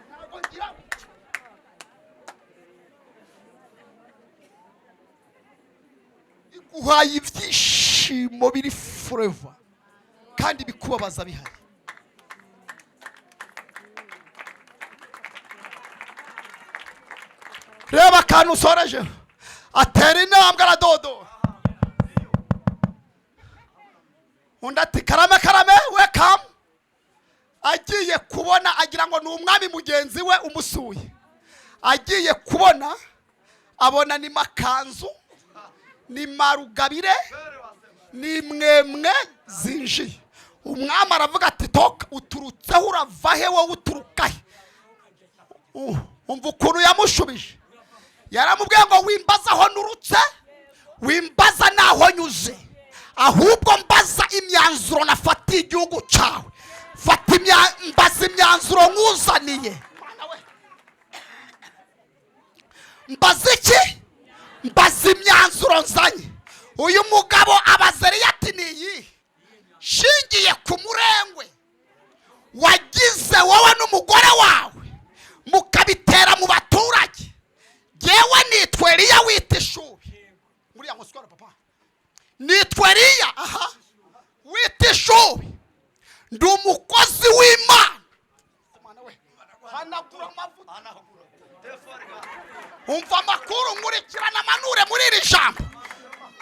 Ntabwo ngira gutya. Iguhaye ibyishimo biri forever kandi bikubabaza bihari. Reba akantu usoreje. Atera intambwe, aradodora. Undi ati: "Karame, karame, welcome." Agiye kubona agira ngo ni umwami mugenzi we umusuye. Agiye kubona abona ni makanzu, ni marugabire, ni mwemwe zinjiye. Umwami aravuga ati: "Toka, uturutseho, urava he wowe, uturuka he?" Umva ukuntu yamushubije. Yaramubwiye ngo: "Wimbaza aho nurutse, wimbaza n'aho nyuze, ahubwo mbaza imyanzuro nafatiye igihugu cyawe. Fata mbaza imyanzuro nkuzaniye. Mbaza iki? Mbaza imyanzuro nzanye." Uyu mugabo abaza Eliya ati: "Ni iyihe?" "Shingiye ku murengwe wagize wowe n'umugore wawe, mukabitera mu baturage. Jyewe nitwa Eliya wita ishubi." Muriya muswara papa, "Nitwa Eliya aha wita ishubi, ndi umukozi w'Imana." Mana we, hano. Hanagura amavuta. Umva amakuru, nkurikirana, amanure muri iri jambo.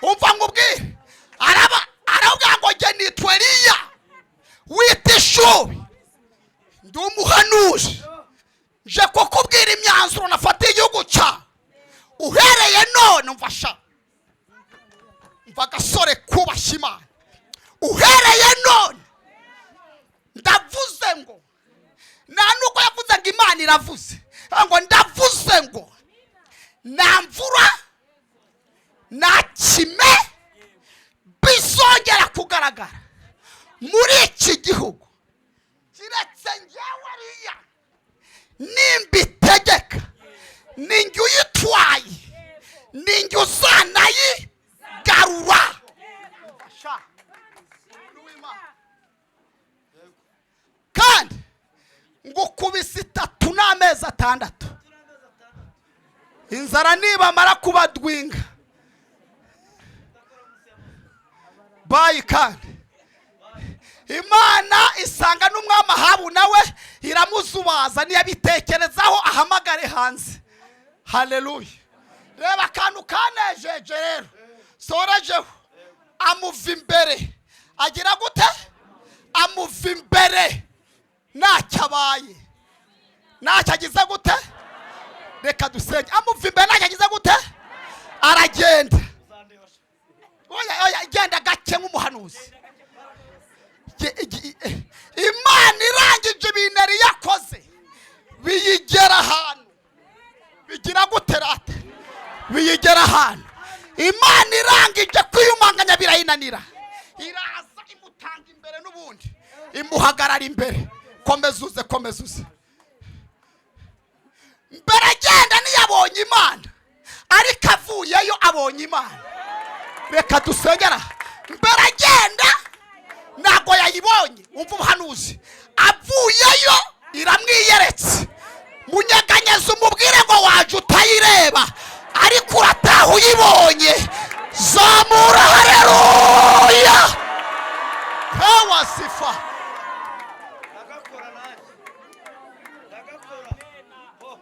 Umva ngubwire, araba aravuga ngo: "Jye nitwa Eliya w'Itishubi, ndi umuhanuzi, nje kukubwira imyanzuro nafatiye igihugu cyawe uhereye none." Umva sha, umva agasore kubashya Imana. "Uhereye none ndavuze ngo," nta nubwo yavuze ngo Imana iravuze, ngo "ndavuze ngo nta mvura nta kime bizongera kugaragara muri iki gihugu, kiretse ngewe Eliya nimbitegeka. Ninjye uyitwaye, ninjye uzanayigarura." Sha, w'Imana. Kandi ngo ukubise 3 n'amezi 6, inzara nibamara kubadwinga bayi. Kandi Imana isanga n'umwami Ahabu nawe iramuzubaza, ntiyabitekerezaho, ahamagare hanze. Haleluya! Reba akantu kanejeje rero sorejeho: amuva imbere, agira gute? Amuva imbere ntacyo abaye, ntacyo agize gute? Reka dusenge. Amuva imbere ntacyo agize gute? Aragenda. Oya, oya, genda gake nk'umuhanuzi. Imana irangije ibintu yari yakoze, biyigera ahantu, bigira gute rata? Biyigera ahantu. Imana irangije kwiyumanganya birayinanira, iraza imutanga imbere n'ubundi, imuhagarara imbere. Komeza uze, komeza uze. Mbere agenda ntiyabonye Imana, ariko avuyeyo abonye Imana. Reka dusengera. Mbere agenda ntabwo yayibonye. Umva ubuhanuzi: avuyeyo iramwiyeretse. Munyeganyeza umubwire ngo waje utayireba, ariko urataha uyibonye. Zamura haleluya, kawasifa. Ndagakora nanjye, ndagakora. Oh,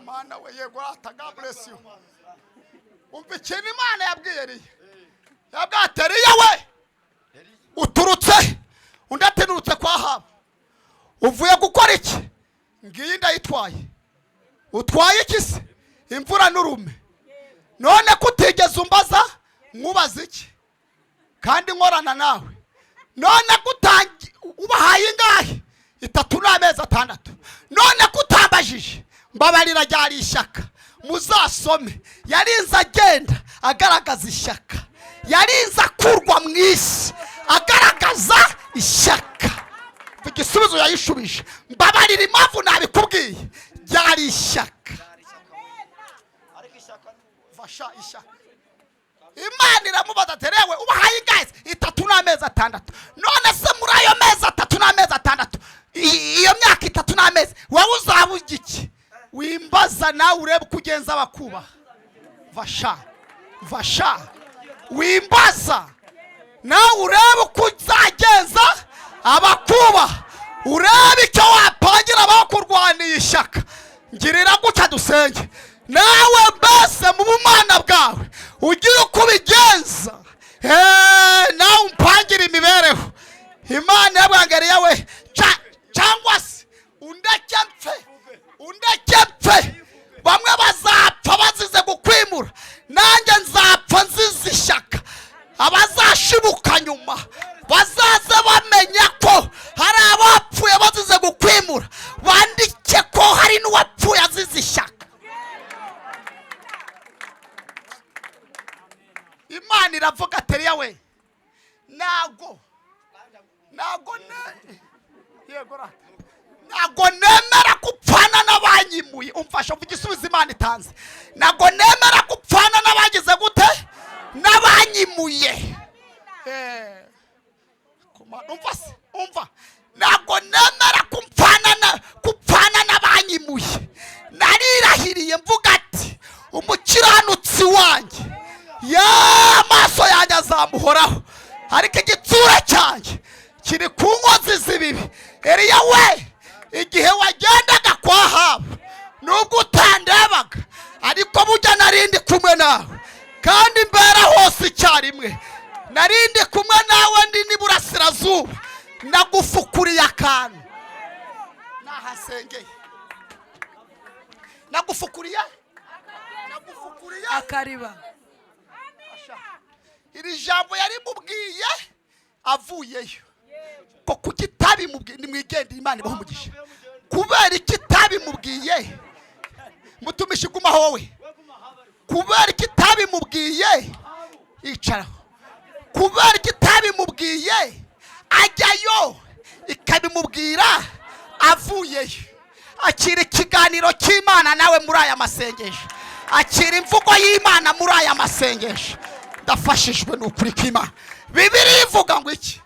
Mana we, yego rata. God bless you. Umva ikintu Imana yabwiye Eliya. Yabwiye ati: "Eliya we, uturutse?" Undi ati: "Nturutse kwa Ahabu." "Uvuye gukora iki?" "Ngiyi ndayitwaye." "Utwaye iki se?" "Imvura n'urume." "None ko utigeze umbaza, nkubaza iki kandi nkorana nawe? None ko utangi ubahaye ingahe?" "3 n'amezi 6." "None ko utambajije?" Mbabarira, ryari ishyaka. Muzasome, yarinze agenda agaragaza ishyaka, yarinze akurwa mu isi agaragaza ishyaka. Igisubizo yayishubije, mbabarira, impamvu nabikubwiye, ryari ishyaka. Ariko ishyaka ni Fasha ishyaka. Imana iramubaza ati: "Rewe, ubahaye ingahe?" "3 n'amezi 6." "None se muri ayo mezi 3 n'amezi 6, iyo myaka 3 n'amezi, wowe uzaba urya iki?" "Wimbaza, nawe urebe uko ugenza abakubaha." Vasha, vasha, wimbaza, nawe urebe uko uzagenza abakubaha, urebe icyo wapangira abakurwaniye ishyaka. Ngirira gutya dusenge. Nawe mbese mu bumana bwawe ugire uko ubigenza. Nawe umpangire imibereho. Imana yabwangariye we, cyangwa se undeke mpfe, undeke mpfe. Bamwe bazapfa bazize gukwimura, nanjye nzapfa nzize ishyaka. Abazashibuka nyuma bazaze bamenya ko hari abapfuye bazize gukwimura, bandike ko hari n'uwapfuye azize ishyaka. Imana iravuga ati: "Eliya we, ntago ne yego rata, ntago nemera gupfana n'abanyimuye." Umfasha mvuga igisubizo Imana itanze: ntago nemera gupfana n'abagize gute? N'abanyimuye. Umva se, umva: ntabwo nemera gupfana n'abanyimuye. Narirahiriye mvuga ati: 'Umukiranutsi wanjye y'amaso yanjye azamuhoraho, ariko igitsura cyanjye kiri ku nkozi z'ibibi.'" Eliya we, igihe wagendaga kwa Ahabu Ariko burya narindi kumwe nawe, kandi mbera hose icyarimwe. Narindi kumwe nawe ndi n'iburasirazuba, nagufukuriye akantu nahasengeye, nagufukuriye, nagufukuriye Akariba. Iri jambo yarimubwiye avuyeyo ko kuki itabimubwiye? Nimwigende, Imana ibahe umugisha. Kubera iki itabimubwiye? Mutumishi, gumaho wowe. Kubera iki itabimubwiye? Icaraho. Kubera iki itabimubwiye ajyayo, ikabimubwira avuyeyo? Akira ikiganiro cy'Imana nawe muri aya masengesho, akira imvugo y'Imana muri aya masengesho. Ndafashijwe ni ukuri kw'Imana. Bibiliya ivuga ngo iki?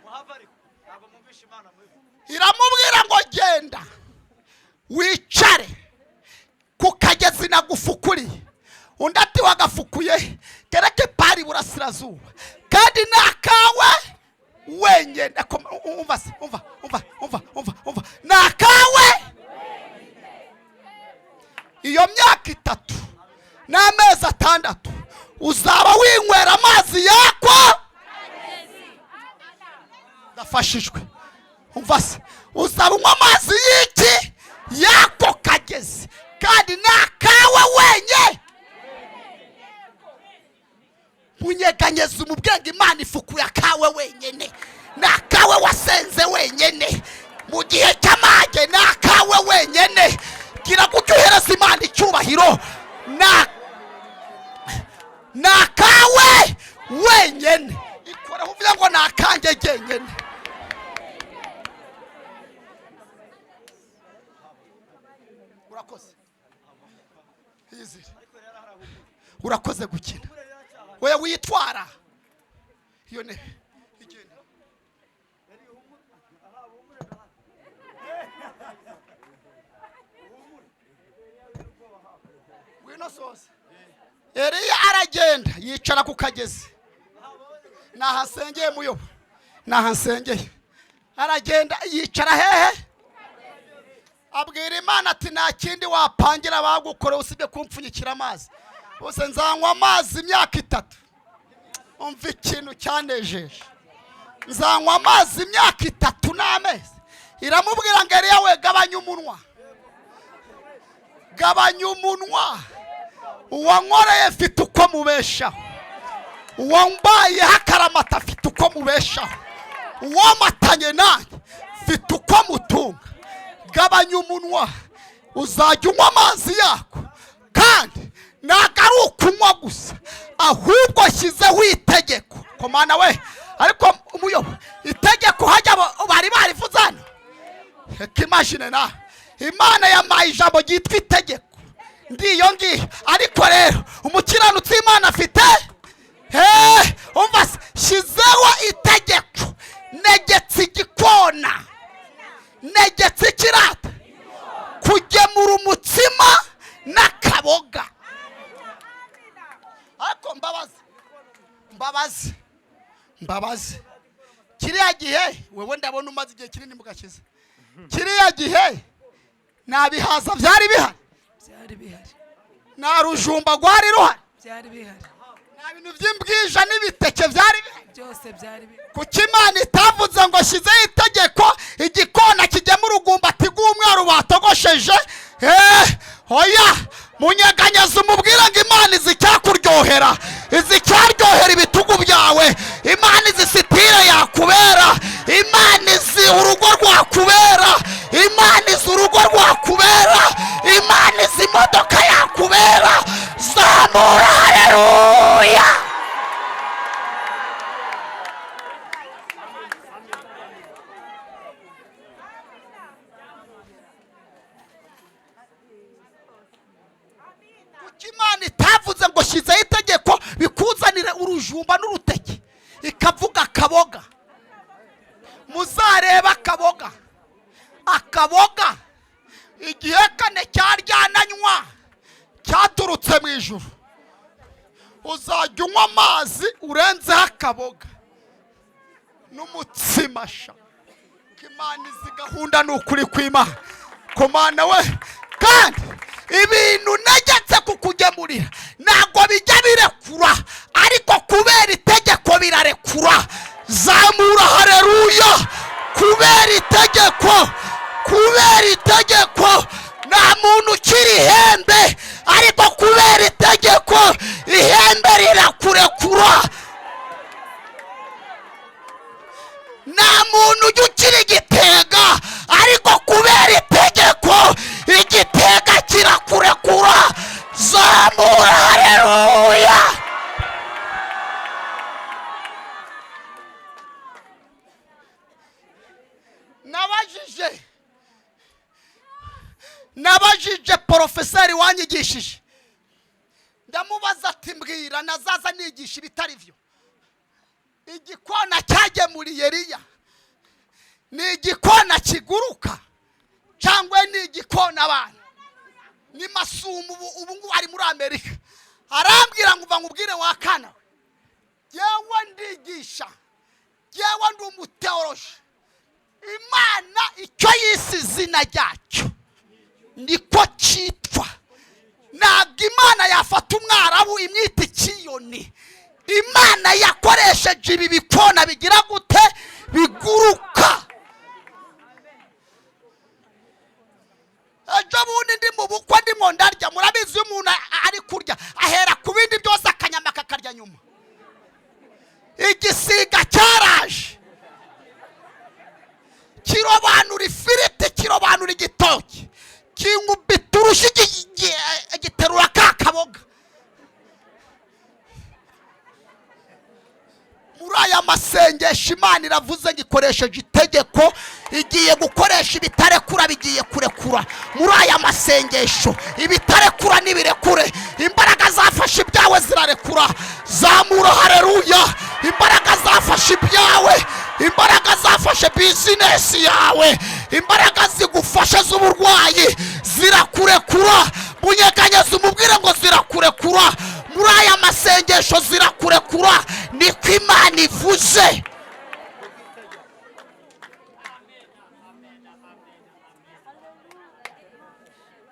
Muhave, ariko ntabwo mwumvishe Imana muri. Iramubwira ngo genda wicare ku kagezi nagufukuriye. Undi ati wagafukuye kereke pari burasirazuba, kandi ni akawe wenyine. Umva se, umva, umva, umva, umva, umva, ni akawe. Iyo myaka 3 n'amezi 6 uzaba winywera amazi yako. Ndafashijwe. Umva se, uzaba unywa amazi y'iki? Y'ako kagezi, kandi ni akawe wenyine. Munyeganyeza umubwenge, Imana ifukuye akawe wenyine, ni akawe wasenze wenyine mu gihe cy'amage, ni akawe wenyine. Gira gutyo uhereza Imana icyubahiro. Ni akawe wenyine. Ikoraho uvuga ngo ni akanjye jyenyine. Urakoze yizire, urakoze gukina. We witwara iyo ntebe, igenda. Ngwino soze. Eliya aragenda yicara ku kagezi. Nahasengeye muyobo, nahasengeye. Aragenda yicara hehe? Abwira Imana ati nta kindi wapangira bagukorera usibye kumpfunyikira amazi. Bose nzanywa amazi imyaka 3. Umva ikintu cyanejeje, nzanywa amazi imyaka 3 n'amezi. Iramubwira ngo Eliya we, gabanya umunwa, gabanya umunwa. Uwankoreye mfite uko mubeshaho, uwambayeho akaramata afite uko mubeshaho, uwamatanye nanjye mfite uko mutunga. Gabanya umunwa, uzajya unywa amazi yako. Kandi ntabwo ari ukunywa gusa, ahubwo ashyizeho itegeko. Komana we, ariko umuyobo itegeko hajya bari barivuze hano. Reka imagine na Imana yampaye ijambo ryitwa itegeko, ndiyo ngiyo. Ariko rero umukiranutsi Imana afite, umva se, shyizeho itegeko, negetse igikona, negetse ikirata kugemura umutsima n'akaboga. Ariko mbabazi, mbabazi, mbabazi, kiriya gihe wewe ndabona umaze igihe kinini mugakiza. Kiriya gihe nta bihaza byari bihari? Byari bihari. Nta rujumba rwari ruhari? Byari bihari. Nta bintu by'imbwija n'ibiteke byari bihari? Byose byari bihari. Kuki Imana itavuze ngo shyizeho itegeko igikona kijyamo urugumbati rw'umweru batogosheje? Oya, munyeganyeza umubwire ngo Imana izi icyakuryohera, izi icyaryohera ibitugu byawe, Imana izi sitire yakubera, Imana izi urugo rwakubera, Imana izi urugo rwakubera, Imana izi imodoka yakubera. Zamura haleluya. Kuki Imana itavuze ngo shyizeho itegeko bikuzanire urujumba n'uruteke, ikavuga akaboga? Muzareba akaboga, akaboga igihekane cyaryananywa cyaturutse mu ijuru. Uzajya unywa amazi urenzeho akaboga n'umutsima. Sha, Imana izi gahunda ni ukuri kw'Imana. Komana we, kandi ibintu ntegetse kukugemurira ntabwo bijya birekura, ariko kubera itegeko birarekura. Zamura haleluya! Kubera itegeko, kubera itegeko nta muntu ukiri ihembe, ariko kubera itegeko ihembe rirakurekura. Nta muntu ujya ukiri igitega, ariko kubera itegeko igitega kirakurekura. Zamura haleluya! Nabajije porofeseri wanyigishije, ndamubaza ati mbwira nazaza nigisha ibitari byo. Igikona cyagemuriye Eliya ni igikona kiguruka cyangwa ni igikona abantu? Ni Masumu, ubu ngubu ari muri Amerika. Arambwira ngo uva nkubwire wa kana we, jyewe ndigisha, jyewe ndi umuteoroji. Imana icyo yise izina ryacyo niko cyitwa. Ntabwo Imana yafata umwarabu imwita ikiyoni. Imana yakoresheje ibi bikona bigira gute? Biguruka. Ejo bundi ndi mu bukwe ndimo ndarya, murabizi iyo umuntu ari kurya ahera ku bindi byose akanyama kakarya nyuma. Igisiga cyaraje kirobanura ifiriti, kirobanura igitoki, kinkubita urushyi, giterura ka kaboga. Muri aya masengesho Imana iravuze ngo ikoresheje itegeko, igiye gukoresha ibitarekura bigiye kurekura. Muri aya masengesho ibitarekura nibirekure. Imbaraga zafashe ibyawe zirarekura. Zamura haleluya! Imbaraga zafashe ibyawe, imbaraga zafashe bizinesi yawe, imbaraga zigufashe z'uburwayi zirakurekura. Munyeganyeze umubwire ngo zirakurekura. Muri aya masengesho zirakurekura, niko Imana ivuze.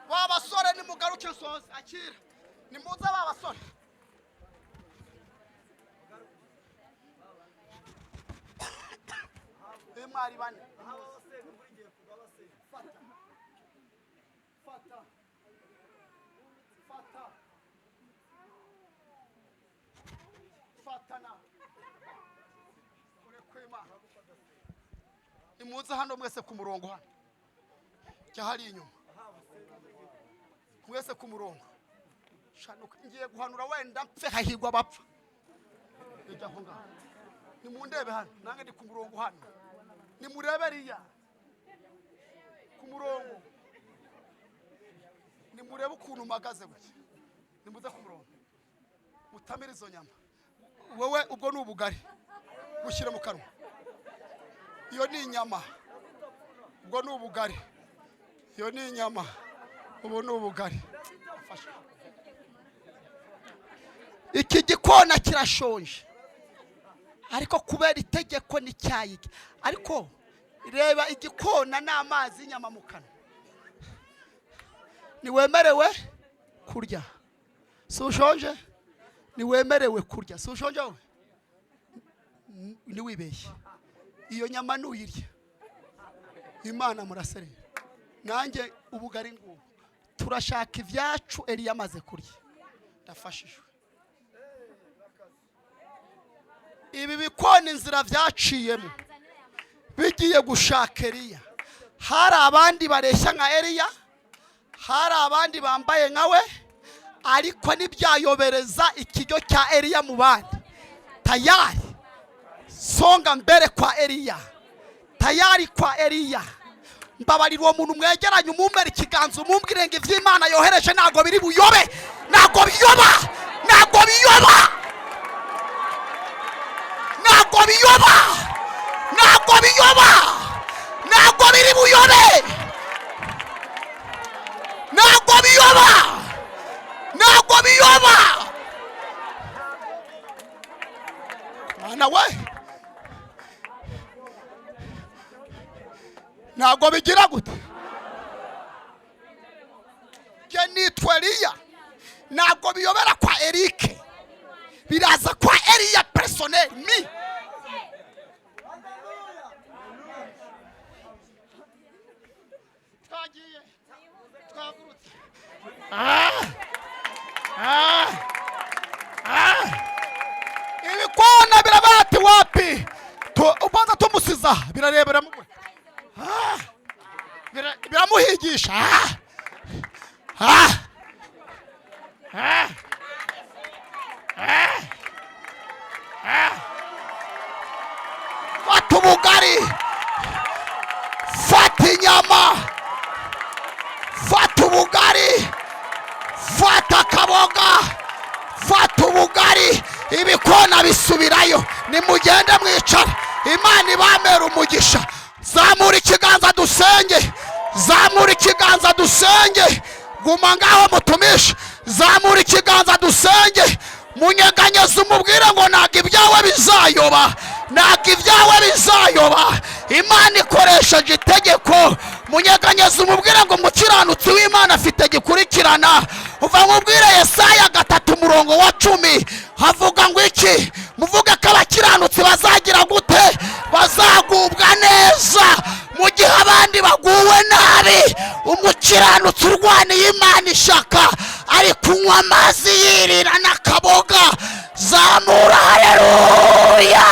Ba basore nimugaruke nsoze, akira nimuze ba basore. Mwari bane. Fata. Fata. Fata. Fata nawe. Urekwema. Nimuze hano mwese ku murongo hano. Jya hari inyuma. Mwese ku murongo. Shanuka ngiye guhanura wenda mpfe hahigwa bapfa. Ijya aho ngaho. Nimundebe hano, nange ndi ku murongo hano. Nimurebe riya ku murongo. Nimurebe ukuntu mpagaze gutya. Nimuze ku murongo. Mutamire izo nyama. Wowe ubwo ni ubugari bushyire mu kanwa. Iyo ni inyama. Ubwo ni ubugari. Iyo ni inyama. Ubu ni ubugari. Iki gikona kirashonje, ariko kubera itegeko nticyayige. Ariko reba igikona n'amazi y'inyama mu kanwa. Ntiwemerewe kurya. Si ushonje? Ntiwemerewe kurya. Si ushonje wowe? Ntiwibeshye. Iyo nyama nuyirya Imana muraserera. Nanjye ubugari ngubu. Turashaka ibyacu Eliya amaze kurya. Ndafashijwe. Ibi bikona inzira byaciyemo bigiye gushaka Eliya. Hari abandi bareshya nka Eliya, hari abandi bambaye nka we, ariko ntibyayobereza ikiryo cya Eliya mu bandi. Tayari songa mbere kwa Eliya, tayari kwa Eliya. Mbabarira uwo muntu mwegeranye, umumbere ikiganza, umumbwire ngo iby'Imana yohereje ntabwo biri buyobe, ntabwo biyoba, ntabwo biyoba, ntabwo biyoba, ntabwo biyoba, ntabwo biri buyobe, ntabwo biyoba, ntabwo biyoba. Mwana we, ntabwo bigira gute? Eliya. Ntabwo biyobera kwa Eric, biraza kwa Eliya personnel mi. Twagiye, twagurutse. Ah! Ah! Ah! Ibikona birabati wapi, ubanza tumusiza, birarebera, ah! Biramuhigisha. Ah! Ah! Ah! Ah! Ah! Fata ubugari, fata inyama, fata ubugari, fata akaboga, fata ubugari. Ibikona bisubirayo. Nimugende mwicara, Imana ibamera umugisha. Zamura ikiganza dusenge, zamura ikiganza dusenge. Guma ngaho mutumishe, zamura ikiganza dusenge. Munyeganyeze umubwire ngo ntabwo ibyawe bizayoba, ntabwo ibyawe bizayoba. Imana ikoresheje itegeko. Munyeganyeze umubwire ngo umukiranutsi w'Imana afite gikurikirana. Uva mubwire Yesaya 3:10 havuga ngo iki? Muvuge ko abakiranutsi bazagira gute? Bazagubwa neza. Mu gihe abandi baguwe nabi, umukiranutsi urwaniye Imana ishaka ari kunywa amazi yirira n'akaboga. Zamura haleluya.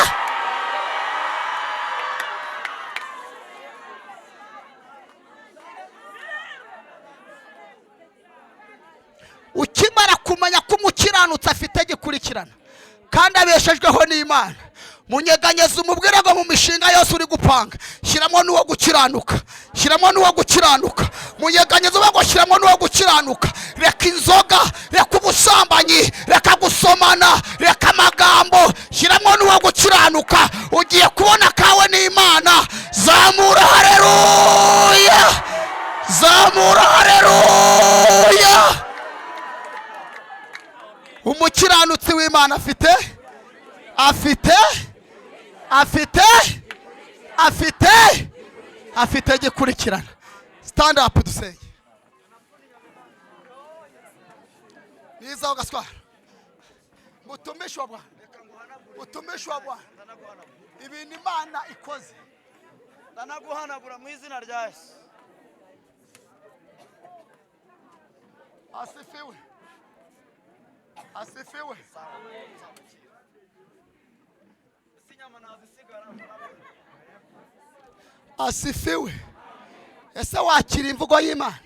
Ukimara kumenya ko umukiranutsi afite gikurikirana kandi abeshejweho n'Imana, munyeganyeze umubwire ngo mu mishinga yose uri gupanga shyiramo n'uwo gukiranuka, shyiramo n'uwo gukiranuka. Munyeganyeze ngo shyiramo n'uwo gukiranuka. Reka inzoga, reka ubusambanyi, reka gusomana, reka amagambo, shyiramo n'uwo gukiranuka. Ugiye kubona kawe n'Imana. Zamura haleluya, zamura haleluya. Umukiranutsi w'Imana afite afite afite afite afite gikurikirana. Stand up dusenge. Niza ugaswara. Mutumishi wa Bwana, mutumishi wa Bwana, ibintu Imana ikoze ndanaguhanagura mu izina rya Yesu. Asifiwe, asifiwe. Asifiwe. Ese wakira imvugo y'Imana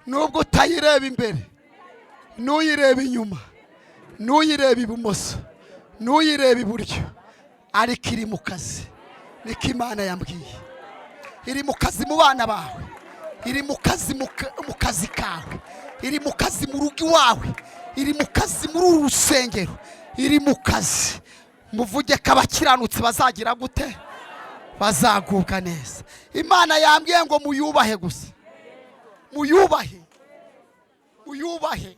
nubwo utayireba imbere, n'uyireba inyuma, n'uyireba ibumoso, n'uyireba iburyo, ariko iri mu kazi? Niko Imana yambwiye. Iri mu kazi mu bana bawe, iri mu kazi mu kazi kawe, iri mu kazi mu rugo iwawe, iri mu kazi muri uru rusengero, iri mu kazi. Muvuge ko abakiranutsi bazagira gute? Bazagubwa neza. Imana yambwiye ngo muyubahe gusa, muyubahe, muyubahe.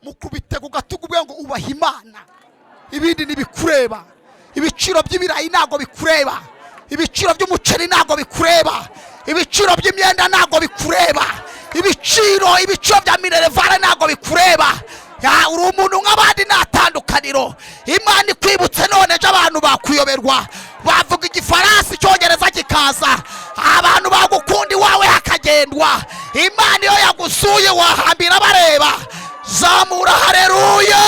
Mukubite ku gatugu ubwe ngo ubahe Imana, ibindi ntibikureba. Ibiciro by'ibirayi ntabwo bikureba, ibiciro by'umuceri ntabwo bikureba, ibiciro by'imyenda ntabwo bikureba, ibiciro bya minerivare ntabwo bikureba. Uri umuntu nk'abandi, nta tandukaniro. Imana ikwibutse none ejo abantu bakuyoberwa, bavuga igifaransa icyongereza kikaza, abantu bagukunda iwawe hakagendwa. Imana iyo yagusuye wahambira bareba. Zamura haleluya.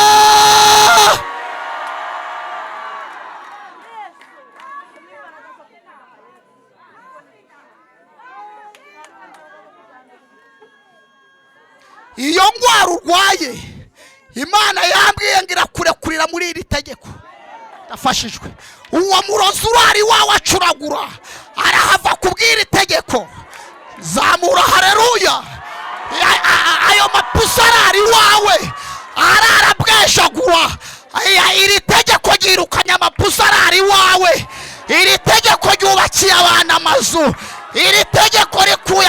Iyo ndwara urwaye, Imana yambwiye ngo irakurekurira muri iri tegeko. Ndafashijwe. Uwo murozi urara iwawe acuragura arahava kubwira itegeko. Zamura haleluya. Ayo mapusi arara iwawe arara bwejagura. Iri tegeko ryirukanye amapusi arara iwawe. Iri tegeko ryubakiye abana amazu. Iri tegeko rikuye